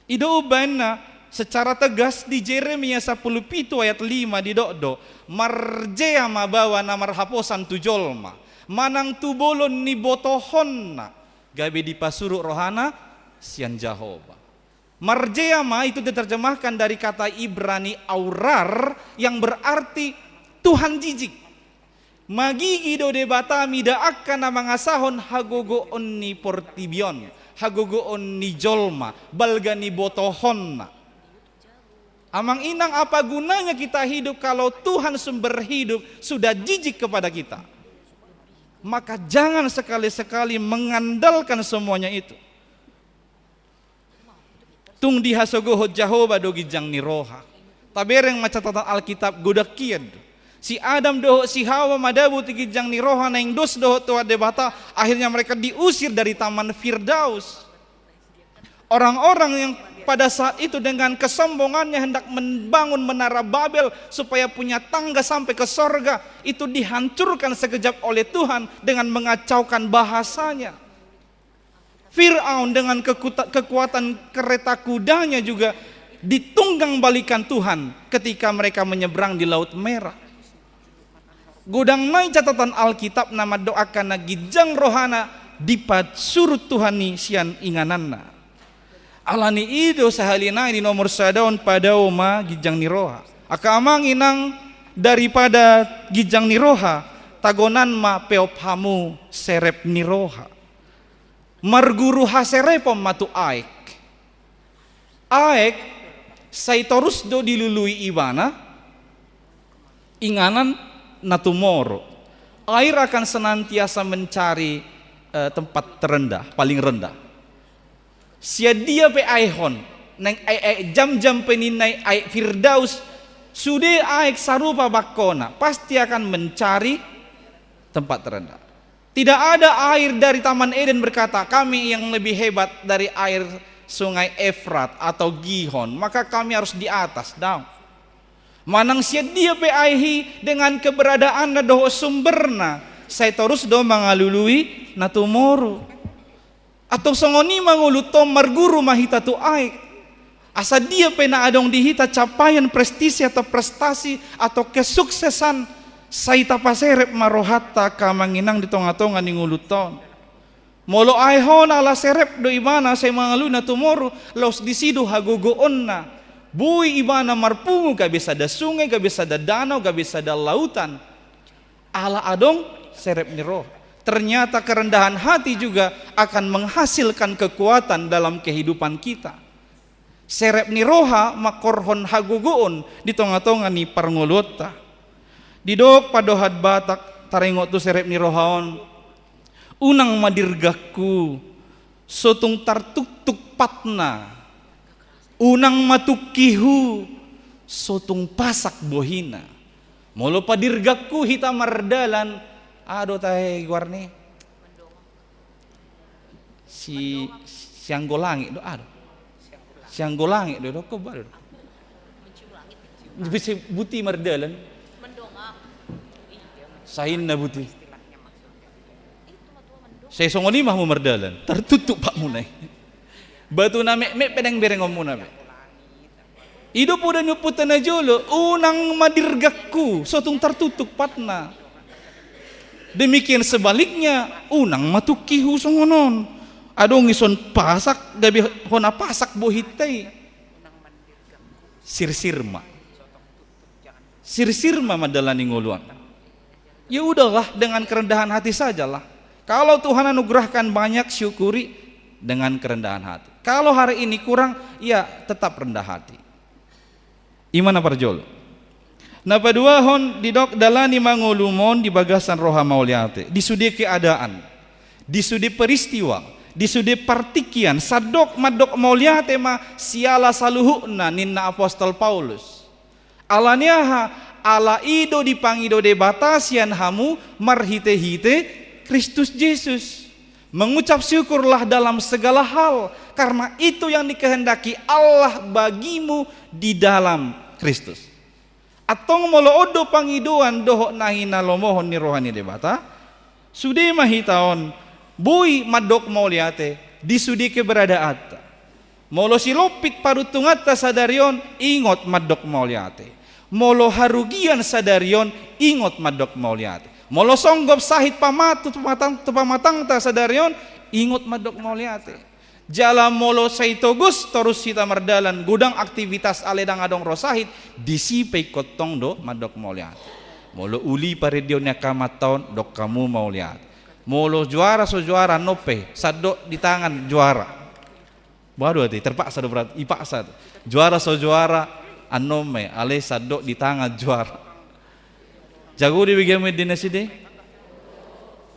I do umbahen na secara tegas di Jeremia sampulu pitu ayat lima didok do, marjea ma baoa na marhaposan tu jolma, manang tu bolon ni botohonna, gabe dipasurut rohana sian Jahowa. Marjea ma itu diterjemahkan dari kata Ibrani aurar yang berarti Tuhan jijik. Magigi do Debata mida angka na mangasahon hagogoon ni portibi on, hagogoon ni jolma, balga ni botohonna. Amang inang, apa gunanya kita hidup kalau Tuhan sumber hidup sudah jijik kepada kita? Maka jangan sekali-sekali mengandalkan semuanya itu. Tung dihasogohon Jahowa do ginjang ni roha. Tabereng ma catatan Alkitab, godang hian do. Si Adam dohot si Hawa madabo tu ginjang ni roha, naeng dos dohot Tuhan Debata, akhirnya mereka diusir dari Taman Firdaus. Orang-orang yang pada saat itu dengan kesombongannya hendak membangun menara Babel supaya punya tangga sampai ke sorga, itu dihancurkan sekejap oleh Tuhan dengan mengacaukan bahasanya. Firaun dengan kekuta-, kekuatan kereta kudanya juga ditunggang balikan Tuhan ketika mereka menyeberang di Laut Merah. Godang nai catatan Alkitab na mandok angka na ginjang rohana dipasurut Tuhan i sian ingananna. Alani i do sahali nai di nomor sada on, padao ma ginjang ni roha. Angka amang inang, daripada ginjang ni roha, tagonan ma peop hamu serep ni roha. Marguru haserepon ma tu aek. Aek sai torus do dilului ibana inganan na tumoru. Air akan senantiasa mencari, eh, tempat terendah, paling rendah. Sian dia pe aek on, naeng aek, aek Zamzam pe ninna i, aek Firdaus, sude aek sarupa bangkona, pasti akan mencari tempat terendah. Tidak ada air dari Taman Eden berkata, "Kami yang lebih hebat dari air Sungai Efrat atau Gihon, maka kami harus di atas." Daong. Manang sian dia pe aek i, dengan keberadaanna dohot sumberna, sai torus do mangalului na tumoru. Antong songon i ma ngolunta on, marguru ma hita tu aek. Asa dia pe na adong di hita capaian, prestise atau prestasi atau kesuksesan, sai tapaserep ma rohanta, angka amang inang, di tonga-tonga ni ngolunta on. Molo aek on ala serep do ibana sai mangalului na tumoru, laos disi do hagogoonna. Boi ibana marpungu gabe sada sungai, gabe sada danau, gabe sada lautan. Ala adong serep ni roha. Ternyata kerendahan hati juga akan menghasilkan kekuatan dalam kehidupan kita. Serep ni roha mangkorhon hagogoon di tonga-tonga ni parngoluonta. Didok padohan Batak taringot tu serep ni roha on, unang ma dirgangku so tung tartuktuk patna, unang ma tungkihu so tung pasak bohina. Molo padirgangku hita mardalan, Aha do tahe goarna i? Si, si anggo langit do, aha do? Si anggo langit do, do, ko, ba, do. Bisa buti mardalan. Sahinna buti. Sai songon i ma hamu mardalan, tartutup patmuna i. Batu na metmet pe naeng berengonmuna be. I do poda ni ompunta na jolo, unang ma dirgangku, so tung tartutup patna. Demikian sebaliknya, unang ma tungki hu songon on. Adong dison pasak, gabe hona pasak bohinta i. Sirsir ma. Sirsir ma mandalani ngolu on. Ya udahlah, dengan kerendahan hati sajalah. Kalau Tuhan anugerahkan banyak, syukuri dengan kerendahan hati. Kalau hari ini kurang, ya tetap rendah hati. I ma na parjolo. Na paduahon, didok dalani ma ngolum on di bagasan roha mauliate, di sude keadaan, di sude peristiwa, di sude partingkian, sandok mandok mauliate ma siala saluhutna, ninna apostel Paulus. Ala ni aha? Ala i do dipangido Debata sian hamu marhitehite Kristus Jesus. Mengucap syukurlah dalam segala hal, karena itu yang dikehendaki Allah bagimu di dalam Kristus. Antong molo on do pangidoan dohot na hinalomohon ni roha ni Debata, sude ma hita on boi mandok mauliate di sude keberadaanta. Molo silompit paruntunganta sadari on, ingot mandok mauliate. Molo harugian sadari on, ingot mandok mauliate. Molo songgop sahit pamatu-, pamatang-, tu pamatangta sadari on, ingot mandok mauliate. Jala molo sai togos torus hita mardalan, godang aktivitas alai ndang adong ro sahit, disi pe ingkon tong do mandok mauliate. Molo uli parendeon ni angka amanta on, dok hamu mauliate. Molo juara so juara, annon pe sandok di tangan juara. Boha do ate, terpaksa do berarti, ipaksa. Juara so juara, annon pe, alai sandok di tangan juara. Jago do ibege hamu ende nasida?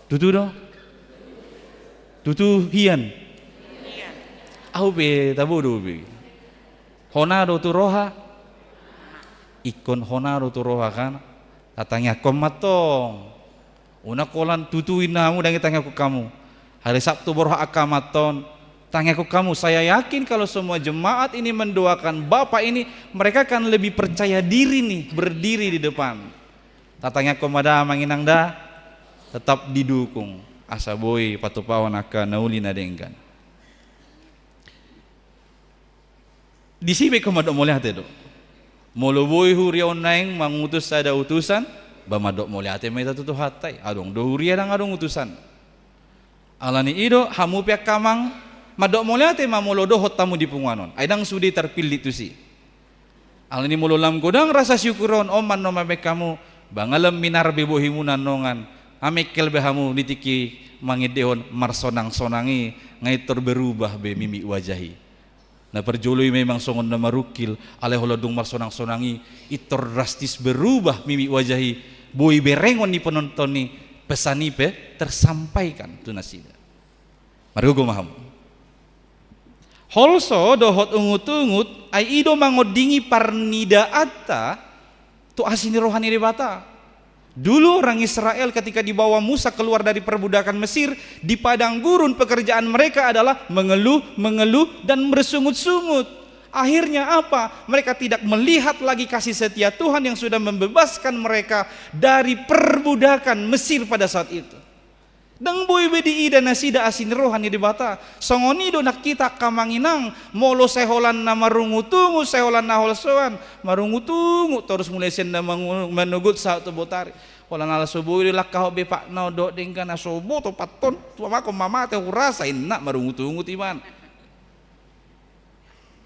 Tutu do? Tutu hian? Ahu pe tabo do be. Hona do tu roha? Ingkon hona do tu roha kan? Tatangiangkon ma antong. Unang holan tutu inna hamu, ndang i tangiangkon hamu. Hari Sabtu borhat angka amanta on, tangiangkon hamu. Saya yakin kalau semua jemaat ini mendoakan Bapak ini, mereka akan lebih percaya diri nih, berdiri di depan. Tatangiangkon ma da, amang inang da, tetap didukung. Asa boi patupahon angka na uli na denggan. Disi pe ingkon mandok mauliate do. Molo boi huria on naeng mangutus sada utusan, ba mandok mauliate ma hita tu Tuhanta i. Adong do huria ndang adong utusan. Ala ni i do, hamu pe angka amang, mandok mauliate ma molo dohot hamu di punguan on. Ai ndang sude tarpillit tusi. Ala ni molo lam godang rasa syukur on, on ma annon mambaen hamu, ba nga lam minar be bohimuna annon, nga mengkel be hamu di tingki mangendehon marsonang-sonang i, nga intor berubah be mimik wajah i. Na parjolo i memang songon na marungkil, alai holan dung marsonang-sonang i, intor drastis berubah mimik wajah i, boi berengon ni penonton i, pesan i pe tersampaikan tu nasida. Margogo ma hamu. Holso dohot ungut-ungut, ai i do mangondingi parnidaanta tu asi ni roha ni Debata. Dulu orang Israel ketika dibawa Musa keluar dari perbudakan Mesir, di padang gurun pekerjaan mereka adalah mengeluh, mengeluh, dan bersungut-sungut. Akhirnya apa? Mereka tidak melihat lagi kasih setia Tuhan yang sudah membebaskan mereka dari perbudakan Mesir pada saat itu. Ndang boi be diida nasida asi ni roha ni Debata. Songon i do nang hita angka amang inang, molo sai holan na marungut-ungut, sai holan na holsoan, marungut-ungut torus mulai sian na mangu-, manogot sahat tu botari. Holan ala so boi do langkahon be patna on dohot denggan, na so boto patton, tu amangkon ma mate hurasa, inna marungut-ungut ibana.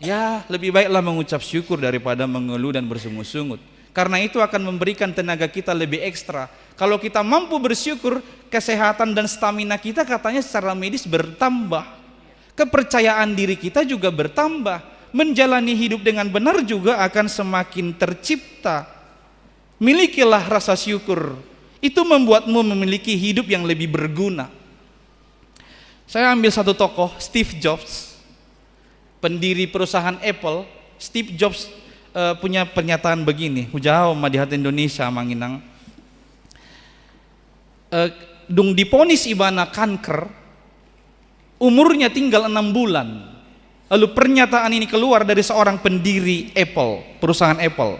Ya, lebih baiklah mengucap syukur daripada mengeluh dan bersungut-sungut. Karena itu akan memberikan tenaga kita lebih ekstra. Kalau kita mampu bersyukur, kesehatan dan stamina kita katanya secara medis bertambah. Kepercayaan diri kita juga bertambah. Menjalani hidup dengan benar juga akan semakin tercipta. Milikilah rasa syukur. Itu membuatmu memiliki hidup yang lebih berguna. Saya ambil satu tokoh, Steve Jobs, pendiri perusahaan Apple. Steve Jobs, eh, punya pernyataan begini, hujaha ma di hata Indonesia, amang inang. Eh, dung diponis ibana kanker, umurnya tinggal enam bulan. Lalu pernyataan ini keluar dari seorang pendiri Apple, perusahaan Apple.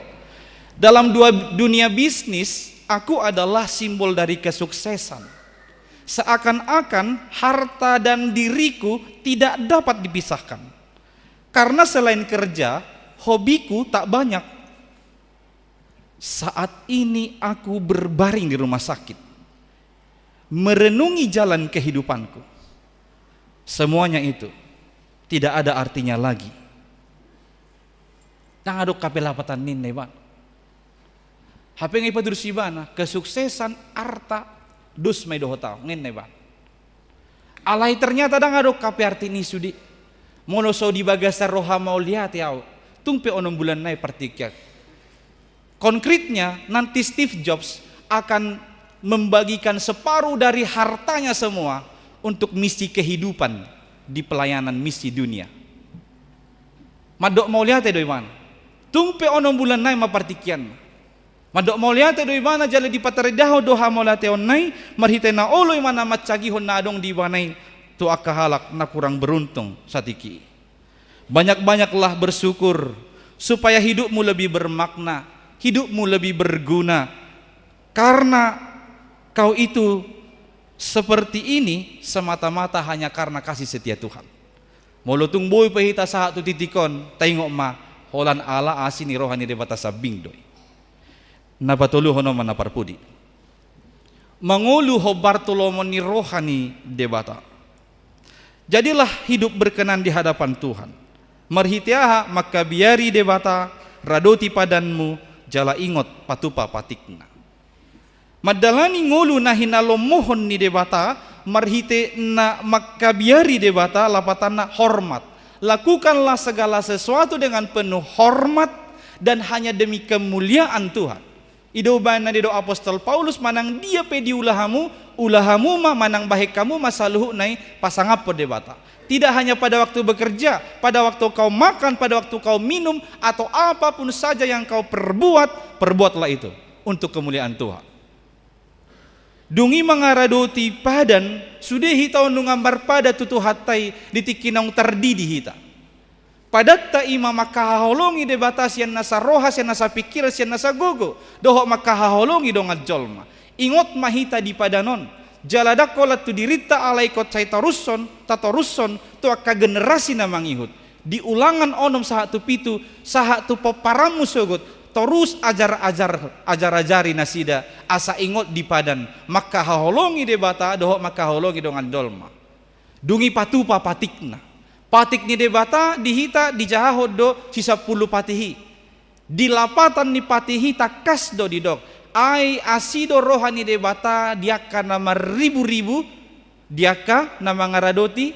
Dalam dua, dunia bisnis, aku adalah simbol dari kesuksesan. Seakan-akan harta dan diriku tidak dapat dipisahkan. Karena selain kerja, hobiku tak banyak. Saat ini aku berbaring di rumah sakit, merenungi jalan kehidupanku. Semuanya itu tidak ada artinya lagi. Ndang adong hape lapatan ninna ibana. Hape nga ipaturus ibana, kesuksesan, arta, dos ma i dohot au, ninna ibana. Alai ternyata ndang adong hape arti ni sude. Molo so di bagasan roha mauliate au, tung pe onom bulan nai partingkian. Konkretnya, nanti Steve Jobs akan membagikan separuh dari hartanya semua untuk misi kehidupan di pelayanan misi dunia. Mandok mauliate do ibana. Tung pe onom bulan nai ma partingkian. Mandok mauliate do ibana jala dipatarindahon do hamauliateonna i marhite na olo ibana mansagihon na adong di ibana i tu angka halak na kurang beruntung satingki i. Banyak-banyaklah bersyukur supaya hidupmu lebih bermakna, hidupmu lebih berguna. Karena kau itu seperti ini semata-mata hanya karena kasih setia Tuhan. Molo tung boi pe hita sahat tu titik on, taingot ma, holan ala asi ni roha ni Debata sambing do i. Na patoluhon on ma na parpudi. Mangolu hombar tu lomo ni roha ni Debata. Jadilah hidup berkenan di hadapan Tuhan. Marhite aha? Mangkabiari Debata, radoti padanmu, jala ingot patupa patikna. Mandalani ngolu na hinalomohon ni Debata, marhite na mangkabiari Debata, lapatanna hormat. Lakukanlah segala sesuatu dengan penuh hormat dan hanya demi kemuliaan Tuhan. I do umbahen na didok apostel Paulus, manang dia pe diula hamu, ula hamu ma, manang bahen hamu ma saluhutna i pasangaphon Debata. Tidak hanya pada waktu bekerja, pada waktu kau makan, pada waktu kau minum, atau apapun saja yang kau perbuat, perbuatlah itu untuk kemuliaan Tuhan. Dung i mangaradoti padan, sude hita on nunga marpadan tu Tuhanta i di tingki naung tardidi hita. Padanta i ma mangkahaholongi Debata sian nasa roha, sian nasa pingkiran, sian nasa gogo, dohot mangkahaholongi dongan jolma. Ingot ma hita di padan on, jala ndang holan tu dirinta, alai ingkon sai tarushon, tatorushon tu angka generasi na mangihut. Di Ulangan onom sahat tu pitu, sahat tu pomparanmu sogot, torus ajar-ajar, ajar-ajari nasida, asa ingot di padan, mangkahaholongi Debata dohot mangkahaholongi dongan jolma. Dung i patupa patikna. Patik ni Debata di hita dijahahon do sisampulu patih i. Di lapatan ni patih i tangkas do didok, ai asi do roha ni Debata di angka na marribu-ribu, di angka na mangaradoti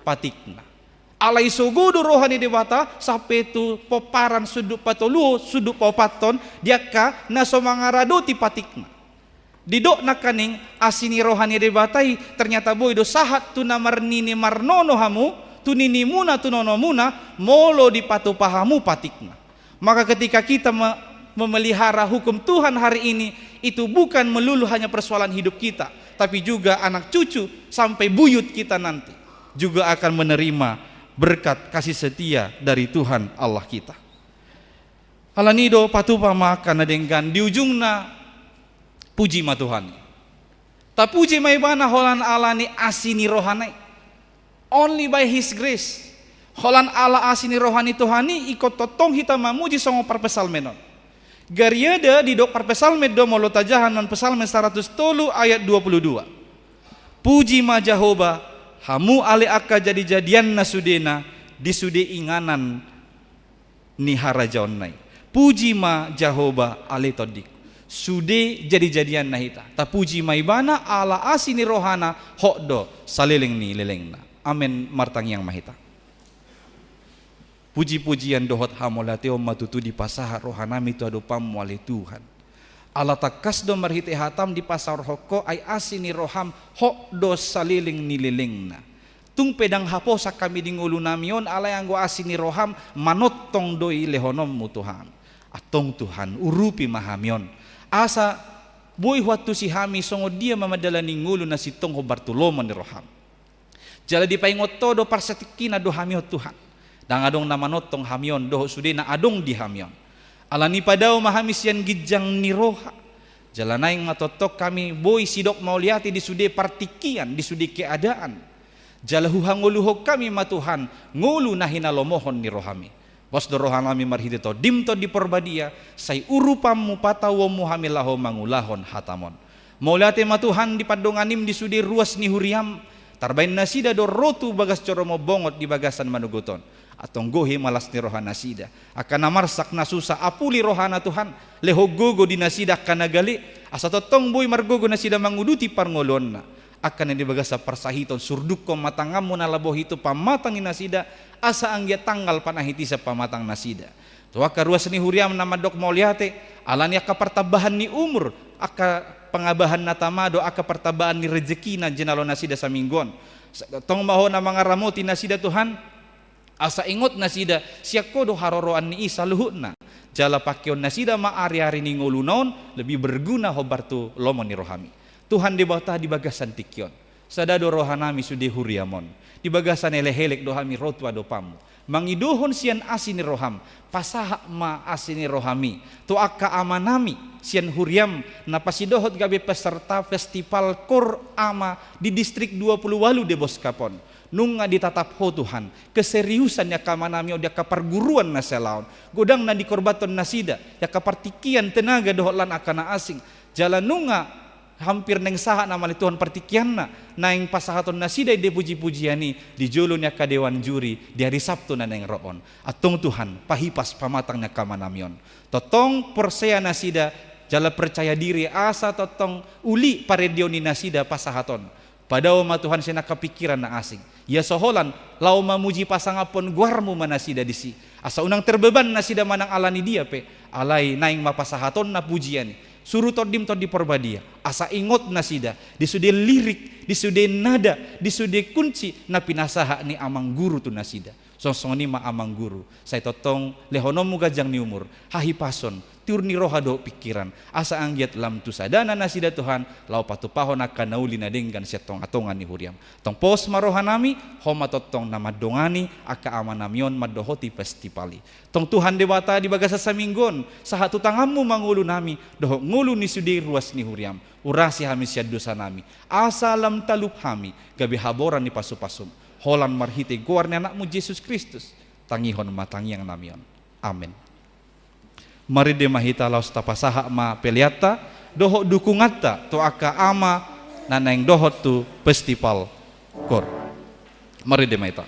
patikna. Alai sogo do roha ni Debata sampe tu pomparan sundut patoluhon, sundut paopathon, di angka na so mangaradoti patikna. Didok nangkaning, asi ni roha ni Debata i ternyata boi do sahat tu na marnini marnono hamu, tu ninimuna, tu nonomuna, molo dipatupa hamu patikna. Maka ketika kita me-, memelihara hukum Tuhan hari ini, itu bukan melulu hanya persoalan hidup kita, tapi juga anak cucu sampai buyut kita nanti juga akan menerima berkat kasih setia dari Tuhan Allah kita. Alani i do patupa ma angka na denggan, di ujungna puji ma Tuhan i. Tapuji ma Ibana holan alani asi ni rohana i. Only by His grace. Holan ala asi ni roha ni Tuhan i, ingkon tongtong hita mamuji songon parpsalmen on. Gariada didok parpsalmen do molo tajaha non Psalmen saratus tolu ayat dua pulu dua. Puji ma Jahowa, hamu ale angka jadi-jadianna sudena, di sude inganan ni harajaonna i. Puji ma Jahowa ale tondingku. Sude jadi-jadianna hita. Tapuji ma Ibana ala asi ni rohana hot do saleleng ni lelengna. Amen. Martangiang ma hita. Puji-pujian dohot hamauliateon ma tutu dipasahat rohanami tu adopanmu ale Tuhan. Ala tangkas do marhite hatam dipasaorhon Ho ai asi ni roham hot do saleleng ni lelengna. Tung pe ndang haposan hami di ngolunami on, alai anggo asi ni roham manongtong do i lehononmu tu hami. Antong Tuhan, urupi ma hami on. Asa Boi huantusi hami songon dia ma mandalani ngolu na sintong hombar tu lomo ni roham. Jala dipaingot Ho do parsatikkinan do hami on Tuhan. Ndang adong na manongtong hami on dohot sude na adong di hami on. Alani i padao ma hami sian ginjang ni roha. Jala naeng ma tongtong hami boi sidok mauliate di sude partingkian, di sude keadaan. Jala huhangoluhon hami ma Tuhan, ngolu na hinalomohon ni rohami. Pos do rohanami marhite Tondim Tondi Porbadia, sai urupanmu patauonmu hami laho mangulahon hatam on. Mauliate ma Tuhan di pandonganim di sude ruas ni huriam, tarbaen nasida do ro tu bagas joro mambongot di bagasan manogot on. Antong gohi ma las ni roha nasida. Angka na marsak na susa apuli rohana Tuhan, lehon gogo di nasida angka na gale, asa tongtong boi margogo nasida manguduti parngoluonna. Angka na di bagasan parsahiton surdukkon ma tanganmu na labohi tu pamatang ni nasida, asa anggiat tanggal panahitisan pamatang nasida. Tu angka ruas ni huriam na mandok mauliate, alani angka partambahan ni umur, angka pangabahan na tama do angka partambahan ni rejeki na jinalo nasida saminggu on. Sai tongtong ma Ho na mangaramoti nasida Tuhan, asa ingot nasida, sian Ho do haroroan ni i saluhutna. Jala pangkeon nasida ma ari-ari ni ngoluna on, lebih berguna hombar tu lomo ni rohami. Tuhan Debata di bagasan tingki on. Sada do rohanami sude huriam on. Di bagasan elek-elek do hami ro tu adopanmu. Mangidohon sian asi ni roham, pasahat ma asi ni rohami. Tu angka amanami, sian huriam, na pasidohot gabe peserta festival kor ama di distrik dua puluh walu Debos Kapon. Nunga ditatap Ho Tuhan, keseriusan ni angka amanami on di angka parguruan na sialaon. Godang na dikorbanhon nasida, di angka partingkian tenaga dohot lan angka na asing. Jala nunga hampir naeng sahat nama ale Tuhan partingkianna, naeng pasahaton nasida ende puji-pujian i, di jolo ni angka dewan juri, di ari Sabtu na naeng ro on. Antong Tuhan, pahipas pamatang ni angka amanami on. Tongtong porsea nasida, jala percaya diri, asa tongtong uli parendeon ni nasida pasahaton. Padao ma Tuhan sian angka pingkiran na asing. Ia so holan, laho mamuji pasangaphon goarmu ma nasida disi. Asa unang terbeban nasida manang alani dia pe, alai naeng ma pasahatonna pujian i. Suru Tondim Tondi Porbadia. Asa ingot nasida, di sude lirik, di sude nada, di sude kunci, na pinasahat ni amang guru tu nasida. Songon i ma amang guru, sai tongtong lehononmu ganjang ni umur, hahipason, tiur ni roha dohot pingkiran, asa anggiat lam tu sadana nasida Tuhan, laho patupahon angka na uli na denggan sian tonga-tonga ni huriam. Tong pos ma rohanami, Ho ma tongtong na mandongani angka amanami on mandohoti festival i. Tong Tuhan Debata di bagasan saminggu on, sahat tu tanganmu ma ngolunami, dohot ngolu ni sude ruas ni huriam. Urasi hami sian dosanami, asa lam talup hami, gabe haboran ni pasu-pasum. Holan marhite goar ni Anakmu Jesus Kristus, tangihon ma tangiangnami on. Amen. Marende ma hita laos tapasahat ma peleanta, dohot dukunganta, tu angka ama, na naeng dohot tu festival kor. Marende ma hita.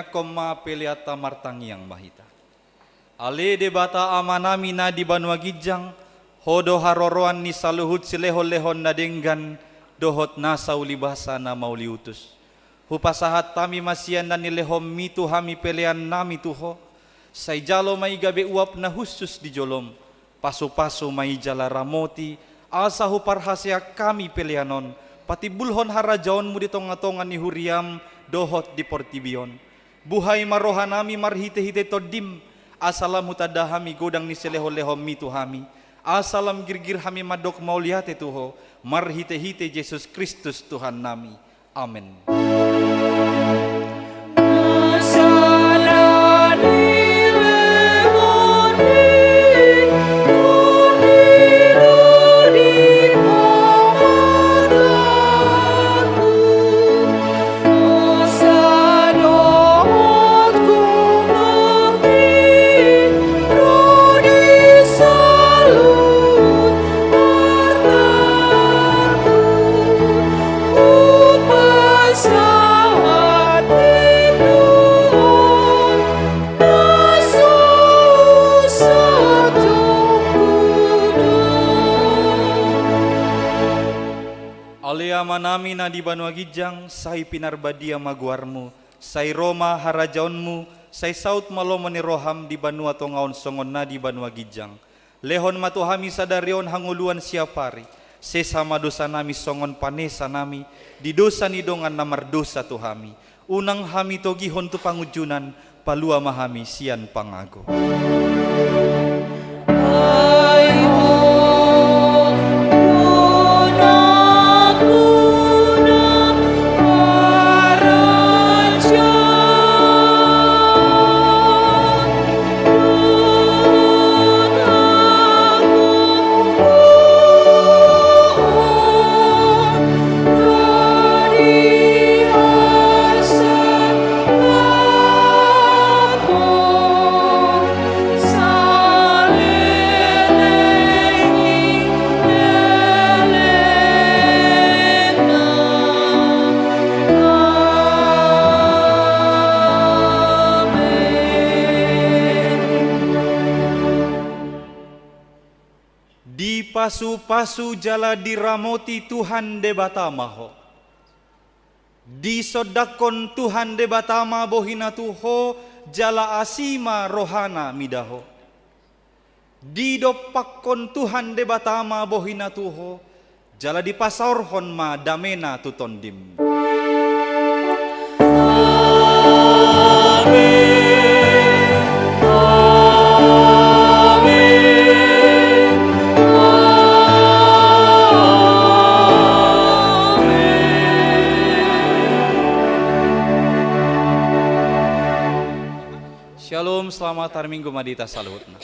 Ingkon ma peleanta, martangiang ma hita. Ale Debata Amanami na di banua ginjang, Ho do haroroan ni saluhut silehonlehon na denggan dohot nasa ulibasa na mauliutus. Hupasahat hami ma sian na nilehonMi tu hami peleannami tu Ho. Sai jalo ma i gabe uap na hushus di joloM. Pasupasu ma i jala ramoti, asa huparhaseang hami pelean on patimbulhon harajaonMu di tongatonga ni huriaM dohot di portibi on. Buhai ma rohanami marhitehite TondiM, asa lam hutanda hami godang ni silehonlehonMi tu hami, asa lam girgir hami mandok mauliate tu Ho, marhitehite Jesus Kristus Tuhannami. Amen. Ale Amanami na di banua ginjang, sai pinarbadia ma goarMu, sai ro ma harajaonMu, sai saut ma lomo ni rohaM di banua tonga on songon na di banua ginjang. Lehon ma tu hami sadari on hangoluan siapari, sesa ma dosanami songon panesanami di dosa ni dongan na mardosa tu hami. Unang hami togihon tu pangunjunan, palua ma hami sian pangago. Dipasupasu jala diramoti Tuhan Debata ma ho. Disondangkon Tuhan Debata ma bohiNa tu ho, jala asi ma rohaNa mida ho. Didompakkon Tuhan Debata ma bohiNa tu ho, jala dipasaorhon ma dameNa tu tondim. Amen. Amen. Amen. Shalom, selamat hari Minggu ma di hita saluhutna.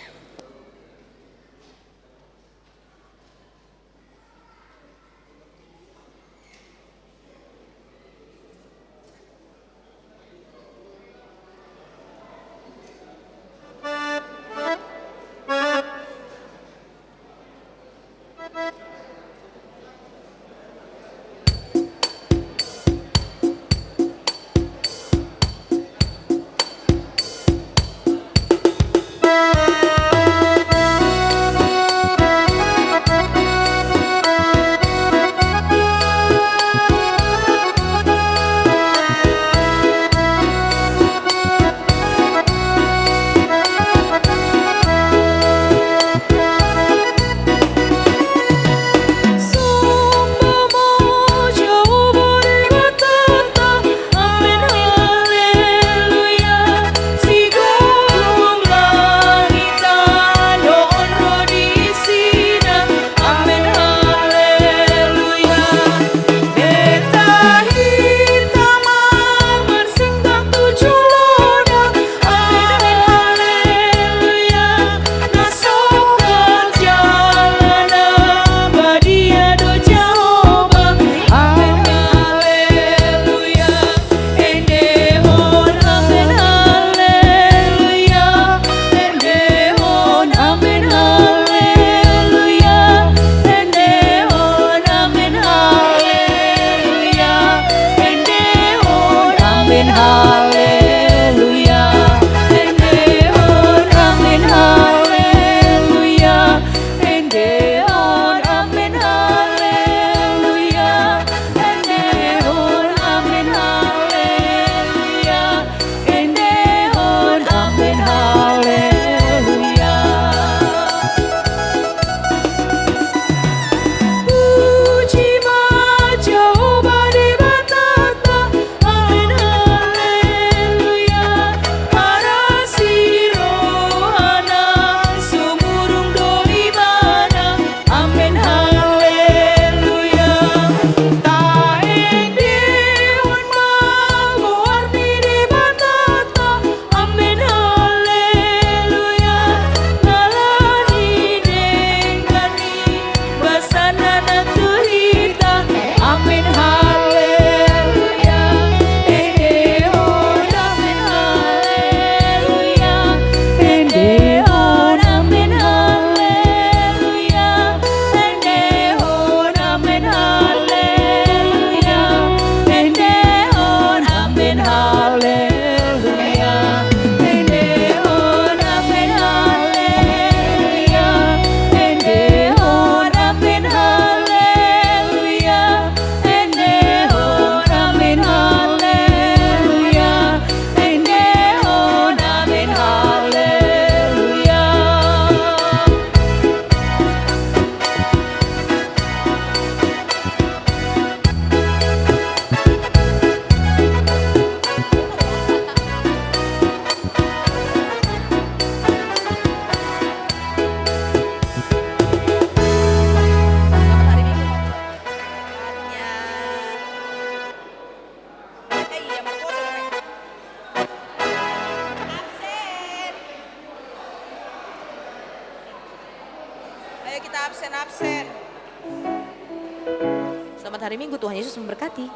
Ayo kita absen-absen. Selamat hari Minggu, Tuhan Yesus memberkati.